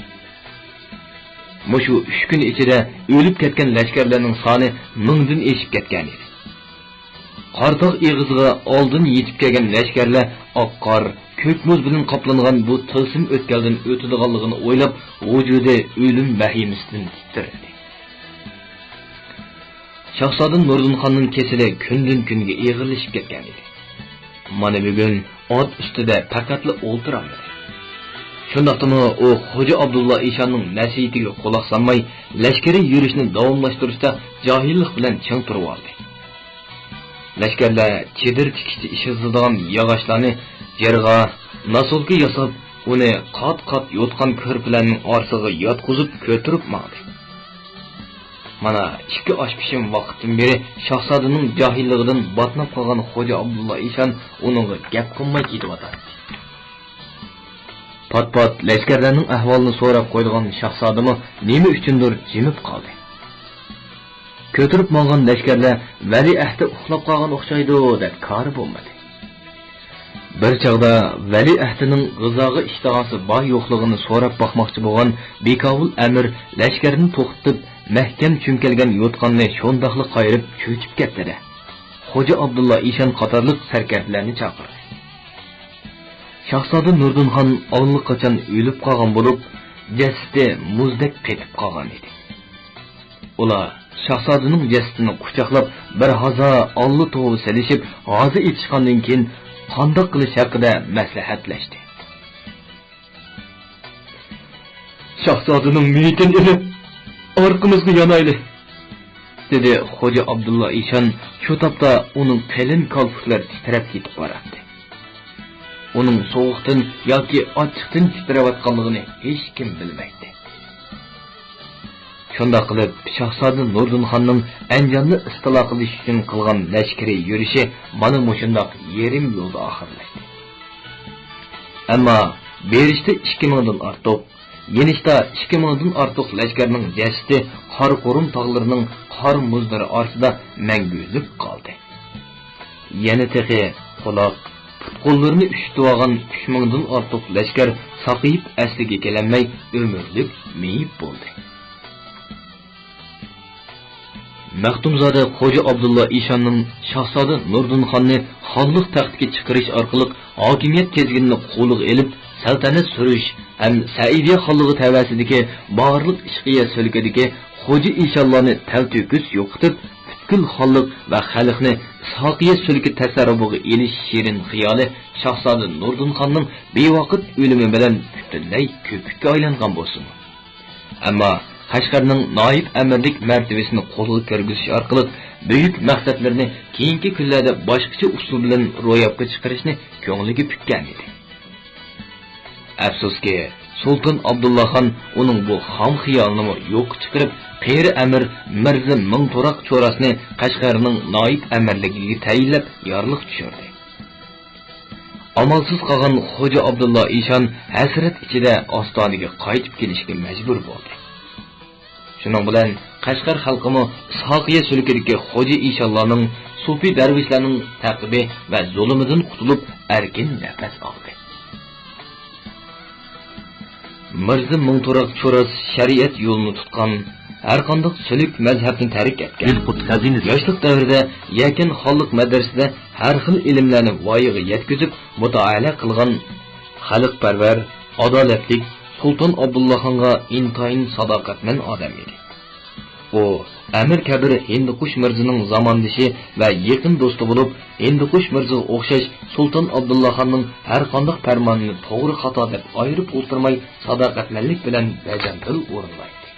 مۇشۇ ئۈچ كۈن ئىچىدە ئۆلۈپ كەتكەن لەشكەرلەرنىڭ سانى مىڭدىن ئېشىپ كەتكەنىدى. قارا تاغ ئېغىزىغا ئالدىن يېتىپ كەلگەن لەشكەرلەر ئاق قار، كۆك مۇز بىلەن قاپلانغان بۇ تىلسىم ئۆتكەلدىن ئۆتىدىغانلىقىنى ئويلاپ، ۋۇجۇدى ئۆلۈم ۋەھىمىسىدىن تىترىدى. شاھزادە نۇردىنخاننىڭ كېسىلى كۈندىن-كۈنگە ئېغىرلىشىپ كەتكەنىدى. مانا بۈگۈن ئات ئۈستىدە پەقەتلا ئولتۇرالمىدى. شۇنداقتىمۇ ئۇ خوجا ئابدۇللا ئىشاننىڭ نەسىھىتىگە قۇلاق سالماي، لەشكىرىي يۈرۈشنى داۋاملاشتۇرۇشتا جاھىللىق بىلەن چىڭ تۇرۇۋالدى. لەشكەرلەر چېدىر تىكىشتە ئىشلىتىدىغان ياغاچلارنى جىرغا، ناسولكا ياساپ، ئۇنى قات-قات يوتقان كۆرپىلەرنىڭ ئارىسىغا ياتقۇزۇپ كۆتۈرۈپ ماڭدى. مانا ئىككى ئاش پىشىم ۋاقىتتىن بېرى شاھزادىنىڭ جاھىللىقىدىن باتناپ قالغان خوجا ئابدۇللا ئىشان ئۇنىڭغا گەپ قىلماي كېتىۋاتاتتى. پات-پات لەشكەرلەرنىڭ ئەھۋالىنى سوراپ قويىدىغان شاھزادىمۇ نېمە ئۈچۈندۇر جىمىپ قالدى. كۆتۈرۈپ ماڭغان لەشكەرلەر ۋەلىئەھدى ئۇخلاپ قالغان ئوخشايدۇ دەپ كارى بولمىدى. بىر چاغدا ۋەلىئەھدىنىڭ غىزاغا ئىشتىھاسى بار يوقلۇقىنى سوراپ باقماقچى بولغان بىكاۋۇل ئەمىر لەشكەرنى توختىتىپ، مەھكەم چۆمكەلگەن يوتقاننى شۇنداقلا قايرىپ چۆچۈپ كەتتى-دە، خوجا ئابدۇللا ئىشان قاتارلىق سەركەردىلەرنى چاقىردى. شاھزادە نۇردىنخان ئاللىقاچان ئۆلۈپ قالغان بولۇپ، جەسىتى مۇزدەك قېتىپ قالغان ئىدى. ئۇلار شاھزادىنىڭ جەسىتىنى قۇچاقلاپ، بىر ھازا ئاللا توۋا سېلىشىپ، غازا ئېتىشقاندىن كېيىن، قانداق قىلىش ھەققىدە مەسلىھەتلەشتى. «شاھزادىنىڭ مېيىتىنى ئېلىپ، ئارقىمىزغا يانايلى!» دېدى خوجا ئابدۇللا ئىشان. شۇ تاپتا ئۇنىڭ قېلىن كالپۇكلىرى تىترەپ كېتىپ باراتتى. ئۇنىڭ سوغۇقتىن ياكى ئاچچىقتىن تىترەۋاتقانلىقىنى ھېچكىم بىلمەيتتى. شۇنداق قىلىپ، شاھزادە نۇردىنخاننىڭ ئەنجاننى ئىستىلا قىلىش ئۈچۈن قىلغان لەشكىرىي يۈرۈشى مانا مۇشۇنداق يېرىم يولدا ئاخىرلاشتى. ئەمما بېرىشتا ئىككى مىڭدىن ئارتۇق، يېنىشتا ئىككى مىڭدىن ئارتۇق لەشكەرنىڭ جەسىتى قارا قۇرۇم تاغلىرىنىڭ قار مۇزلىرى ئارىسىدا مەڭگۈلۈك قالدى. يەنە تېخى قۇلاق، پۇت-قوللىرىنى ئۈششۈتۈۋالغان ئۈچ مىڭدىن ئارتۇق لەشكەر ساقىيىپ ئەسلىگە كېلەلمەي، ئۆمۈرلۈك مېيىپ بولدى. مەختۇمزادە خوجا ئابدۇللا ئىشاننىڭ شاھزادە نۇردىن خاننى خانلىق تەختىگە چىقىرىش ئارقىلىق ھاكىمىيەت تىزگىنىنى قولىغا ئېلىپ، سەلتەنەت سۈرۈش ھەم سەئىدىيە خانلىقى تەۋەسىدىكى بارلىق ئىشقىيە سۈلكىدىكى خوجا ئىشانلارنى تەلتۆكۈس يوقىتىپ، پۈتكۈل خانلىق ۋە خەلقنى ئىسھاقىيە سۈلكى تەسەررۇپىغا ئېلىش شېرىن خىيالى شاھزادە نۇردىن خاننىڭ بىۋاقىت ئۆلۈمى بىلەن پۈتۈنلەي كۆپۈككە ئايلانغان بولسىمۇ، ئەمما قەشقەرنىڭ نايىب ئەمىرلىك مەرتىۋىسىنى قولغا كىرگۈزۈش ئارقىلىق بۈيۈك مەقسەتلىرىنى كېيىنكى كۈنلەردە باشقىچە ئۇسۇل بىلەن روياپقا چىقىرىشنى كۆڭلىگە پۈككەن ئىدى. ئەپسۇسكى، سۇلتان ئابدۇللا خان ئۇنىڭ بۇ خام خىيالىنىمۇ يوققا چىقىرىپ، قېرى ئەمىر مىرزا مىڭتۇراق چوراسنى قەشقەرنىڭ نايىب ئەمىرلىكىگە تەيىنلەپ، يارلىق چۈشۈردى. ئامالسىز قالغان خوجا ئابدۇللا ئىشان ھەسرەت ئىچىدە ئاستانىگە قايتىپ كېلىشكە مەجبۇر بولدى. شۇنىڭ بىلەن قەشقەر خەلقىمۇ ئىسھاقىيە سۈلكىدىكى خوجا ئىشانلارنىڭ، سوپى دەرۋىشلەرنىڭ تەقىبى ۋە زۇلۇمىدىن قۇتۇلۇپ، ئەركىن نەپەس ئالدى. مىرزا مىڭتۇراق چوراس شەرىئەت يولىنى تۇتقان، ھەرقانداق سۈلۈك مەزھەپنى تەرك ئەتكەن. دىلقۇت خەزىنىسى. ياشلىق دەۋرىدە يەكەن خانلىق مەدرىسىدە ھەر خىل ئىلىملەرنى ۋايىغا يەتكۈزۈپ مۇتالىئە قىلغان، خەلقپەرۋەر، ئادالەتلىك، سۇلتان ئابدۇللاخانغا ئىنتايىن ساداقەتمەن ئادەم ئىدى. ئۇ ئەمىر كەبىر ھىندىقۇش مىرزىنىڭ زاماندىشى ۋە يېقىن دوستى بولۇپ، ھىندىقۇش مىرزىغا ئوخشاش سۇلتان ئابدۇللاخاننىڭ ھەرقانداق پەرمانىنى توغرا خاتا دەپ ئايرىپ ئولتۇرماي، ساداقەتمەنلىك بىلەن بەجەمدىل ئورۇنلايتتى.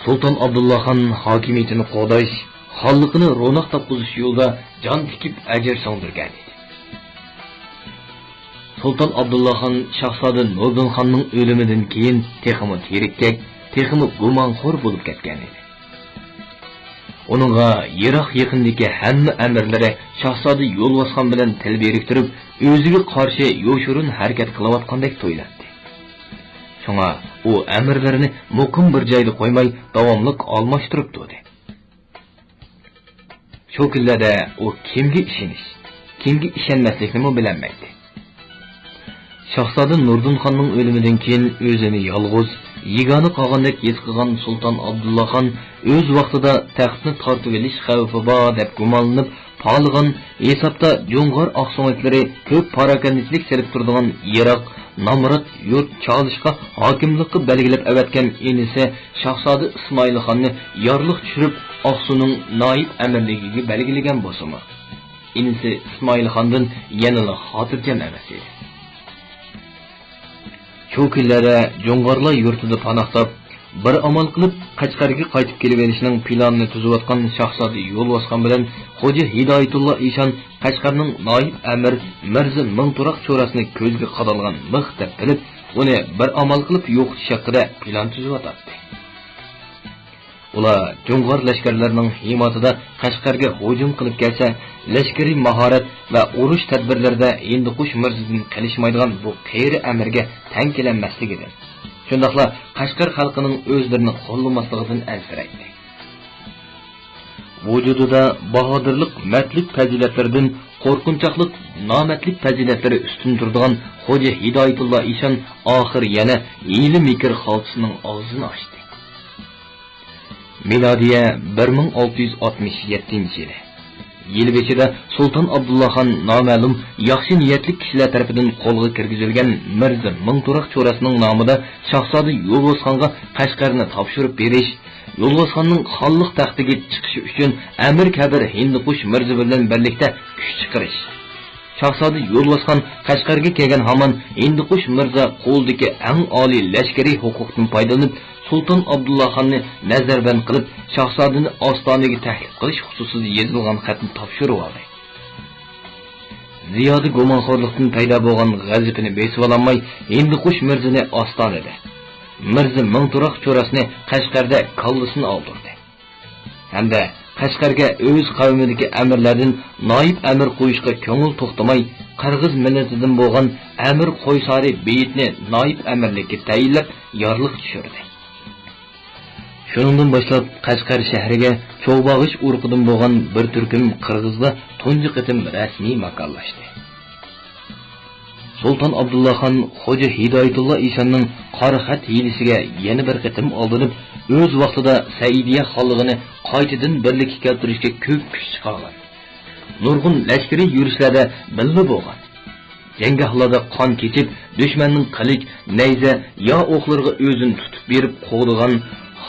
سۇلتان ئابدۇللاخان ھاكىمىيىتىنى قوغداش، خانلىقىنى روناق تاپقۇزۇش يولىدا جان تىكىپ ئەجىر سىڭدۈرگەن ئىدى. سۇلتان ئابدۇللاخان شاھزادە نۇردىنخاننىڭ ئۆلۈمىدىن كېيىن تېخىمۇ تېرىككەك، تېخىمۇ گۇمانخور بولۇپ كەتكەن ئىدى. ئۇنىڭغا يىراق-يېقىندىكى ھەممە ئەمىرلىرى شاھزادە يولۋاسخان بىلەن تىل بىرىكتۈرۈپ، ئۆزىگە قارشى يوشۇرۇن ھەرىكەت قىلىۋاتقاندەك تۇيۇلاتتى. شۇڭا ئۇ ئەمىرلىرىنى مۇقىم بىر جايدا قويماي، داۋاملىق ئالماشتۇرۇپ تۇردى. شۇ كۈنلەردە ئۇ كىمگە ئىشىنىش، كىمگە ئىشەنمەسلىكنىمۇ بىلەلمەيتتى. شاھزادە نۇردىنخاننىڭ ئۆلۈمىدىن كېيىن ئۆزىنى يالغۇز، يېگانە قالغاندەك ھېس قىلغان سۇلتان ئابدۇللاخان ئۆز ۋاقتىدا تەختنى تارتىۋېلىش خەۋپى بار دەپ گۇمانلىنىپ، پالىغان، ھېسابتا جۇڭغار ئاقسۆڭەكلىرى كۆپ پاراكەندىچىلىك سېلىپ تۇرىدىغان يىراق، نامرات يۇرت چالىشقا ھاكىملىققا بەلگىلەپ ئەۋەتكەن ئىنىسى شاھزادە ئىسمائىلخاننى يارلىق چۈشۈرۈپ، ئاقسۇنىڭ نايىپ ئەمىرلىكىگە بەلگىلىگەن بولسىمۇ، ئىنىسى ئىسمائىلخاندىن يەنىلا خاتىرجەم ئەمەس ئىدى. شۇ كۈنلەردە جۇڭغارلار يۇرتىدا پاناھ تاپ، بىر ئامال قىلىپ قەشقەرگە قايتىپ كېلىۋېلىشنىڭ پىلانىنى تۈزۈۋاتقان شاھزادە يولۋاسخان بىلەن خوجا ھىدايەتۇللا ئىشان قەشقەرنىڭ نايىپ ئەمىر مىرزا مىڭتۇراق چوراسىنى كۆزگە قادالغان مىخ دەپ بىلىپ، ئۇنى بىر ئامال قىلىپ يوقىتىش ھەققىدە پىلان تۈزۈۋاتاتتى. ئۇلار جۇڭغار لەشكەرلىرىنىڭ ھىماتىدا قەشقەرگە ھۇجۇم قىلىپ كەلسە، لەشكىرىي ماھارەت ۋە ئۇرۇش تەدبىرلىرىدە ھىندىقۇش مىرزىدىن قېلىشمايدىغان بۇ قېرى ئەمىرگە تەڭ كېلەلمەسلىكىدىن، شۇنداقلا قەشقەر خەلقىنىڭ ئۆزلىرىنى قوللىماسلىقىدىن ئەنسىرەيتتى. ۋۇجۇدىدا باھادىرلىق، مەردلىك پەزىلەتلىرىدىن قورقۇنچاقلىق، نامەردلىك پەزىلەتلىرى ئۈستۈن تۇرىدىغان خوجا ھىدايەتۇللا ئىشان ئاخىر يەنە ھىيلە-مىكىر خالتىسىنىڭ ئاغزىنى ئاچتى. مىلادىيە بىر مىڭ ئالتە يۈز ئاتمىش يەتتىنچى يىلى. يىل بېشىدا سۇلتان ئابدۇللاخان نامەلۇم ياخشى نىيەتلىك كىشىلەر تەرىپىدىن قولغا كىرگۈزۈلگەن مىرزا مىڭتۇراق چوراسىنىڭ نامىدا شاھزادە يولۋاسخانغا قەشقەرنى تاپشۇرۇپ بېرىش، يولۋاسخاننىڭ خانلىق تەختىگە چىقىشى ئۈچۈن ئەمىر كەبىر ھىندىقۇش مىرزا بىلەن بىرلىكتە كۈچ چىقىرىش. شاھزادە يولۋاسخان قەشقەرگە كەلگەن ھامان ھىندىقۇش مىرزا قولىدىكى ئەڭ ئالىي لەشكىرىي ھوقۇقتىن پايدىلىنىپ، سۇلتان ئابدۇللاخاننى نەزەربەند قىلىپ، شاھزادىنى ئاستانىگە تەكلىپ قىلىش خۇسۇسىدا يېزىلغان خەتنى تاپشۇرۇۋالدى. زىيادە گۇمانخورلۇقتىن پەيدا بولغان غەزىپىنى بېسىۋالالماي، ھىندىقۇش مىرزىنى ئاستانىدە، مىرزا مىڭتۇراق چوراسنى قەشقەردە كاللىسىنى ئالدۇردى. ھەمدە قەشقەرگە ئۆز قەۋمىدىكى ئەمىرلەردىن نايىپ ئەمىر قويۇشقا كۆڭۈل توختىماي، قىرغىز مىللىتىدىن بولغان ئەمىر قويسارى بېيىتنى نايىپ ئەمىرلىككە تەيىنلەپ، يارلىق چۈشۈردى. شۇنىڭدىن باشلاپ، قەشقەر شەھىرىگە چوغ باغىش ئۇرۇقىدىن بولغان بىر تۈركۈم قىرغىزلار تۇنجى قېتىم رەسمىي ماكانلاشتى. سۇلتان ئابدۇللاخان خوجا ھىدايەتۇللا ئىشاننىڭ قارا خەت ھىيلىسىگە يەنە بىر قېتىم ئالدىنىپ، ئۆز ۋاقتىدا سەئىدىيە خانلىقىنى قايتىدىن بىرلىككە كەلتۈرۈشكە كۆپ كۈچ چىقارغان. نۇرغۇن لەشكىرىي يۈرۈشلەردە بىللە بولغان. جەڭگاھلاردا قان كېچىپ، دۈشمەننىڭ قىلىچ، نەيزە، يا ئوقلىرىغا ئۆزىنى تۇتۇپ بېرىپ قوغدىغان،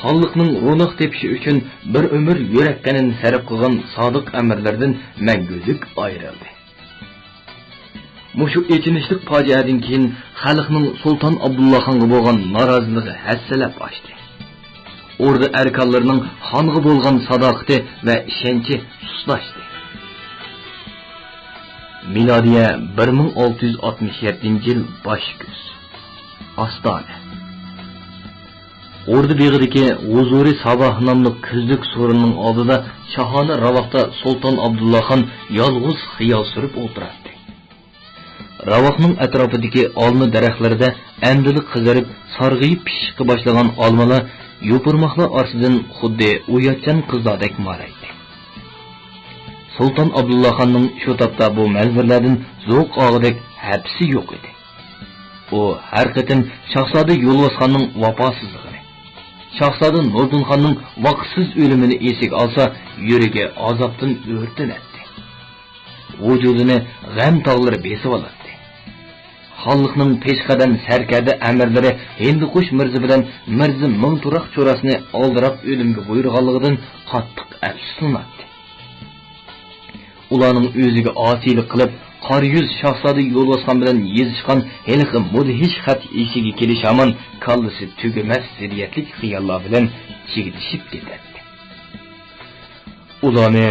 خانلىقنىڭ روناق تېپىشى ئۈچۈن بىر ئۆمۈر يۈرەك قېنىنى سەرپ قىلغان سادىق ئەمىرلەردىن مەڭگۈلۈك ئايرىلدى. مۇشۇ ئېچىنىشلىق پاجىئەدىن كېيىن خەلقنىڭ سۇلتان ئابدۇللاخانغا بولغان نارازىلىقى ھەسسىلەپ ئاشتى. ئوردا ئەركانلىرىنىڭ خانغا بولغان ساداقىتى ۋە ئىشەنچى سۇسلاشتى. مىلادىيە بىر مىڭ ئالتە يۈز ئاتمىش يەتتىنچى يىل باش كۈز. ئاستانە. ئوردا بېغىدىكى ھۇزۇرى ساباھ ناملىق كۈزلۈك سورۇننىڭ ئالدىدا شاھانە راۋاقتا سۇلتان ئابدۇللاخان يالغۇز خىيال سۈرۈپ ئولتۇراتتى. راۋاقنىڭ ئەتراپىدىكى ئالما دەرەخلىرىدە ئەمدىلا قىزىرىپ، سارغىيىپ پىشىشقا باشلىغان ئالمىلار يوپۇرماقلار ئارىسىدىن خۇددى ئۇياتچان قىزلاردەك مارايتتى. سۇلتان ئابدۇللاخاننىڭ شۇ تاپتا بۇ مەنزىرىلەردىن زوق ئالغۇدەك ھەپىسى يوق ئىدى. ئۇ ھەر قېتىم شاھزادە يولۋاسخاننىڭ ۋاپاسىزلىقىنى، شاھزادە نۇردىنخاننىڭ ۋاقىتسىز ئۆلۈمىنى ئېسىگە ئالسا، يۈرىكى ئازابتىن ئۆرتىنەتتى. ۋۇجۇدىنى غەم تاغلىرى بېسىۋالاتتى. خانلىقنىڭ پېشقەدەم سەركەردە ئەمىرلىرى ھىندىقۇش مىرزا بىلەن مىرزا مىڭ تۇراق چوراسنى ئالدىراپ ئۆلۈمگە بۇيرۇغانلىقىدىن قاتتىق ئەپسۇسلىناتتى. ئۇلارنىڭ ئۆزىگە ئاسىيلىق قىلىپ، قارا يۈز شاھزادە يولۋاسخان بىلەن يېزىشقان ھېلىقى مۇدھىش خەت ئېسىگە كېلىش ھامان كاللىسى تۈگىمەس زىددىيەتلىك خىياللار بىلەن چىگىتىشىپ كېتەتتى. ئۇلارنى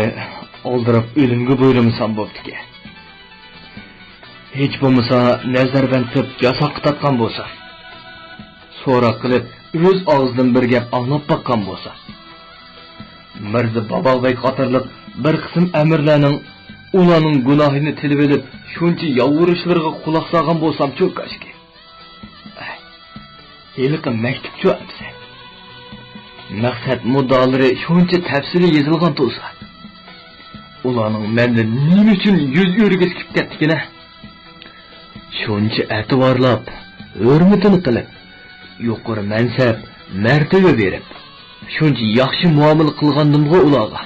ئالدىراپ ئۆلۈمگە بۇيرۇمىسام بوپتىكەن. ھېچ بولمىسا نەزەربەند قىلىپ ياساققا تارتقان بولسا، سوراق قىلىپ ئۆز ئاغزىدىن بىر گەپ ئاڭلاپ باققان بولسا، مىرزا باباغبەگ قاتارلىق بىر قىسىم ئەمىرلەرنىڭ ئۇلارنىڭ گۇناھىنى تىلىۋېلىپ، شۇنچە يالۋۇرۇشلىرىغا قۇلاق سالغان بولسامچۇ كاشكى. ئەي، ھېلىقى مەكتۇپچۇ ئەمىسە؟ مەقسەت مۇددىئالىرى شۇنچە تەپسىلىي يېزىلغان تۇرسا، ئۇلارنىڭ مەندىن نېمە ئۈچۈن يۈز ئۆرۈگۈسى كېلىپ كەتتىكىنە؟ شۇنچە ئەتىۋارلاپ، ھۆرمىتىنى قىلىپ، يۇقىرى مەنسەپ، مەرتىۋە بېرىپ، شۇنچە ياخشى مۇئامىلە قىلغاندىمغۇ ئۇلارغا؟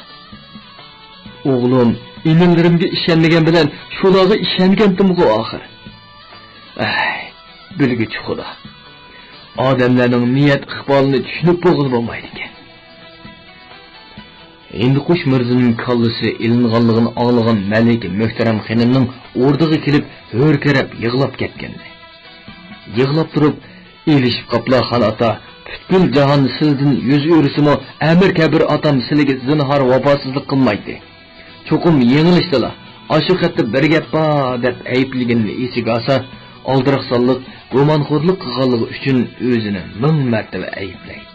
ئوغلۇم، ئىنىلىرىمگە ئىشەنمىگەن بىلەن شۇلارغا ئىشەنگەنتىمغۇ ئاخىر؟ ئەي، بىلگۈچى خۇدا. ئادەملەرنىڭ نىيەت ئىقبالىنى چۈشىنىپ بولغىلى بولمايدىكەن. ھىندىقۇش مىرزىنىڭ كاللىسى ئېلىنغانلىقىنى ئاڭلىغان مەلىكە مۆھتەرەم خېنىمنىڭ ئوردىغا كېلىپ ھۆركىرەپ يىغلاپ كەتكەنىدى. يىغلاپ تۇرۇپ، ئېلىشىپ قاپلا خان ئاتا، پۈتكۈل جاھان سىزدىن يۈز ئۆرۈسىمۇ، ئەمىر كەبىر ئاتام سىلىگە زىنھار ۋاپاسىزلىق قىلمايتتى. چوقۇم يېڭىلىشتىلا، ئاشۇ خەتتە بىر گەپ بار دەپ ئەيىبلىگىنىنى ئېسىگە ئالسا، ئالدىراقسانلىق، گۇمانخورلۇق قىلغانلىقى ئۈچۈن ئۆزىنى مىڭ مەرتىۋە ئەيىبلەيتتى.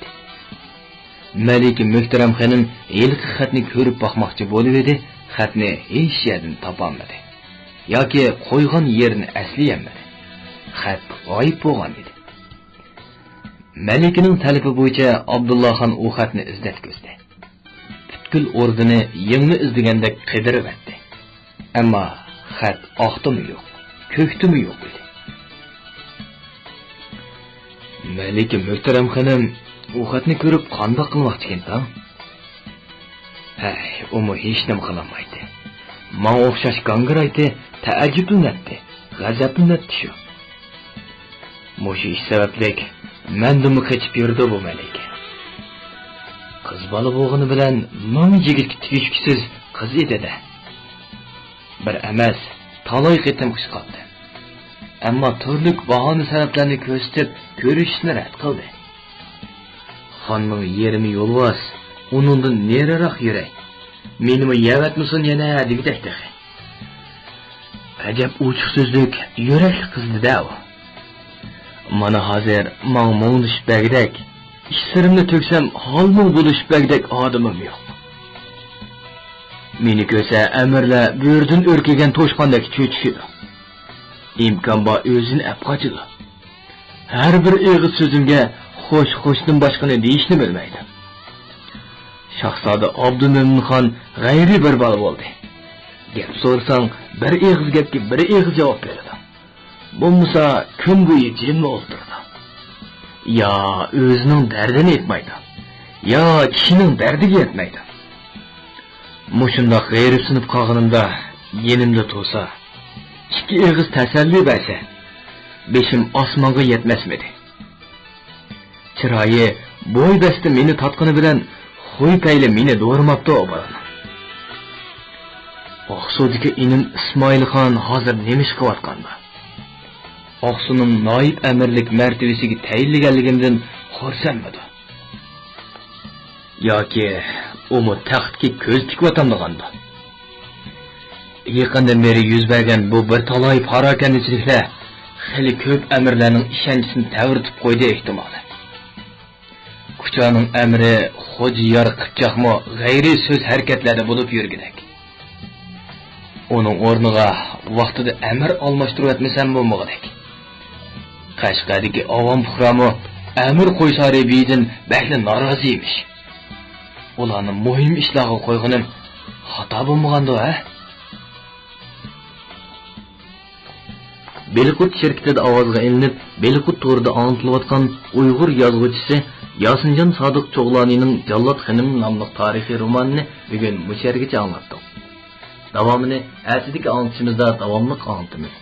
مەلىكە مۆھتەرەم خېنىم ھېلىقى خەتنى كۆرۈپ باقماقچى بولۇۋىدى، خەتنى ھېچ يەردىن تاپالمىدى. ياكى قويغان يېرىنى ئەسلىيەلمىدى. خەت غايىب بولغان ئىدى. مەلىكىنىڭ تەلىپى بويىچە ئابدۇللاخان ئۇ خەتنى ئىزدەتكۈزدى. پۈتكۈل ئوردىنى يىڭنە ئىزدىگەندەك قىدىرىۋەتتى. ئەمما خەت ئاقتىمۇ يوق، كۆكتىمۇ يوق ئىدى. مەلىكە مۆھتەرەم خېنىم ئۇ خەتنى كۆرۈپ قانداق قىلماقچىكىنتاڭ؟ ھەي، ئۇمۇ ھېچنېمە قىلالمايتتى. ماڭا ئوخشاش گاڭگىرايتتى، تەئەججۈپلىنەتتى، غەزەپلىنەتتى شۇ. مۇشۇ ئىش سەۋەبلىك مەندىنمۇ قېچىپ يۈرىدۇ بۇ مەلىكە. قىز بالا بولغىنى بىلەن مىڭ يىگىتكە تېگىشكۈسىز قىز ئىدى-دە. بىر ئەمەس، تالاي قېتىم ئۇچراشقانىدى. ئەمما تۈرلۈك باھانە سەۋەبلەرنى كۆرسىتىپ كۆرۈشۈشنى رەت قىلدى. خاننىڭ يېرىمى يولۋاس، ئۇنىڭدىن نېرىراق يۈرەي. مېنىمۇ يەۋەتمىسۇن يەنە دېگۈدەك تېخى. ئەجەب ئوچۇق سۆزلۈك، يۈرەكلىك قىزدى-دە ئۇ. مانا ھازىر ماڭا مۇڭدىشىپ بەرگۈدەك، ئىچ سىرىمنى تۆكسەم ھال-مۇڭ بولۇشۇپ بەرگۈدەك ئادىمىم يوق. مېنى كۆرسە ئەمىرلەر بۆرىدىن ئۈركۈگەن توشقاندەك چۆچۈشىدۇ. ئىمكان بار ئۆزىنى ئەپ قاچىدۇ. ھەر بىر ئېغىز سۆزۈمگە خوش، خوشتىن باشقىنى دېيىشنى بىلمەيدۇ. شاھزادە ئابدۇمۆمىن خان غەيرىي بىر بالا بولدى. گەپ سورىساڭ، بىر ئېغىز گەپكە بىر ئېغىز جاۋاب بېرىدۇ. بولمىسا، كۈن بويى جىملا ئولتۇرىدۇ. يا ئۆزىنىڭ دەردىنى ئېيتمايدۇ، يا كىشىنىڭ دەردىگە يەتمەيدۇ. مۇشۇنداق غېرىبسىنىپ قالغىنىمدا يېنىمدا تۇرسا، ئىككى ئېغىز تەسەللى بەرسە، بېشىم ئاسمانغا يەتمەسمىدى. چىرايى، بوي-بەستى مېنى تارتقىنى بىلەن، خۇي-پەيلى مېنى دورىماپتۇ ئۇ بالىنىڭ. ئاقسۇدىكى ئىنىم ئىسمائىلخان ھازىر نېمە ئىش قىلىۋاتقاندۇ؟ ئاقسۇنىڭ نايىپ ئەمىرلىك مەرتىۋىسىگە تەيىنلىگەنلىكىمدىن خۇرسەنمىدۇ؟ ياكى ئۇمۇ تەختكە كۆز تىكىۋاتامدىغاندۇ؟ يېقىندىن بېرى يۈز بەرگەن بۇ بىر تالاي پاراكەندىچىلىكلەر خېلى كۆپ ئەمىرلەرنىڭ ئىشەنچىسىنى تەۋرىتىپ قويدى ئېھتىمالى. كۇچانىڭ ئەمىرى خوجا يار قىپچاقمۇ غەيرىي سۆز ھەرىكەتلەردە بولۇپ يۈرگۈدەك. ئۇنىڭ ئورنىغا ۋاقتىدا ئەمىر ئالماشتۇرۇۋەتمىسەم بولمىغۇدەك. قەشقەردىكى ئاۋام پۇقرامۇ ئەمىر قويسارى بېيىدىن بەكلا نارازى ئىمىش. ئۇلارنى مۇھىم ئىشلارغا قويغىنىم خاتا بولمىغاندۇ، ھە؟ بېلىققۇرت شىركىتىدە ئاۋازغا ئېلىنىپ، بېلىققۇرت تورىدا ئاڭلىتىلىۋاتقان ئۇيغۇر يازغۇچىسى ياسىنجان سادىق چوغلانىنىڭ جاللات خېنىم ناملىق تارىخىي رومانىنى بۈگۈن مۇشۇ يەرگىچە ئاڭلاتتۇق. داۋامىنى ئەتىدىكى ئاڭلىتىشىمىزدا داۋاملىق ئاڭلىتىمىز.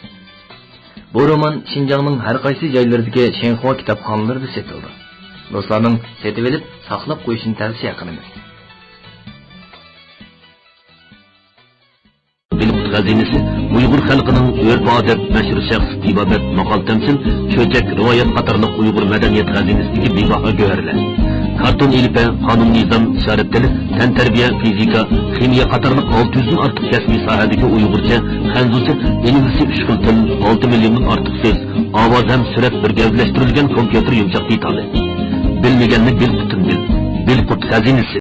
بۇ رومان شىنجاڭنىڭ ھەر قايسى جايلىرىدىكى شىنخۇا كىتابخانىلىرىدا سېتىلىدۇ. دوستلارنىڭ سېتىۋېلىپ ساقلاپ قويۇشىنى تەۋسىيە قىلىمىز. بېلىققۇرت خەزىنىسى ئۇيغۇر خەلقىنىڭ ئۆرپ-ئادەت، مەشھۇر شەخس، تېبابەت، ماقال-تەمسىل، چۆچەك، رىۋايەت قاتارلىق ئۇيغۇر مەدەنىيەت خەزىنىسىدىكى بىباھا گۆھەرلەر. كارتون ئېلىپبە، قانۇن-نىزام، ئىشارەت تىلى، تەنتەربىيە، فىزىكا، خىمىيە قاتارلىق ئالتە يۈزدىن ئارتۇق كەسپىي ساھەدىكى ئۇيغۇرچە، خەنزۇچە، ئىنگلىزچە ئۈچ خىل تىل، ئالتە مىليوندىن ئارتۇق سۆز، ئاۋاز ھەم سۈرەت بىر گەۋدىلەشتۈرۈلگەن كومپيۇتېر يۇمشاق دېتالى. بىلمىگەننى بىل، قۇتۇن بىل. بېلىققۇرت خەزىنىسى.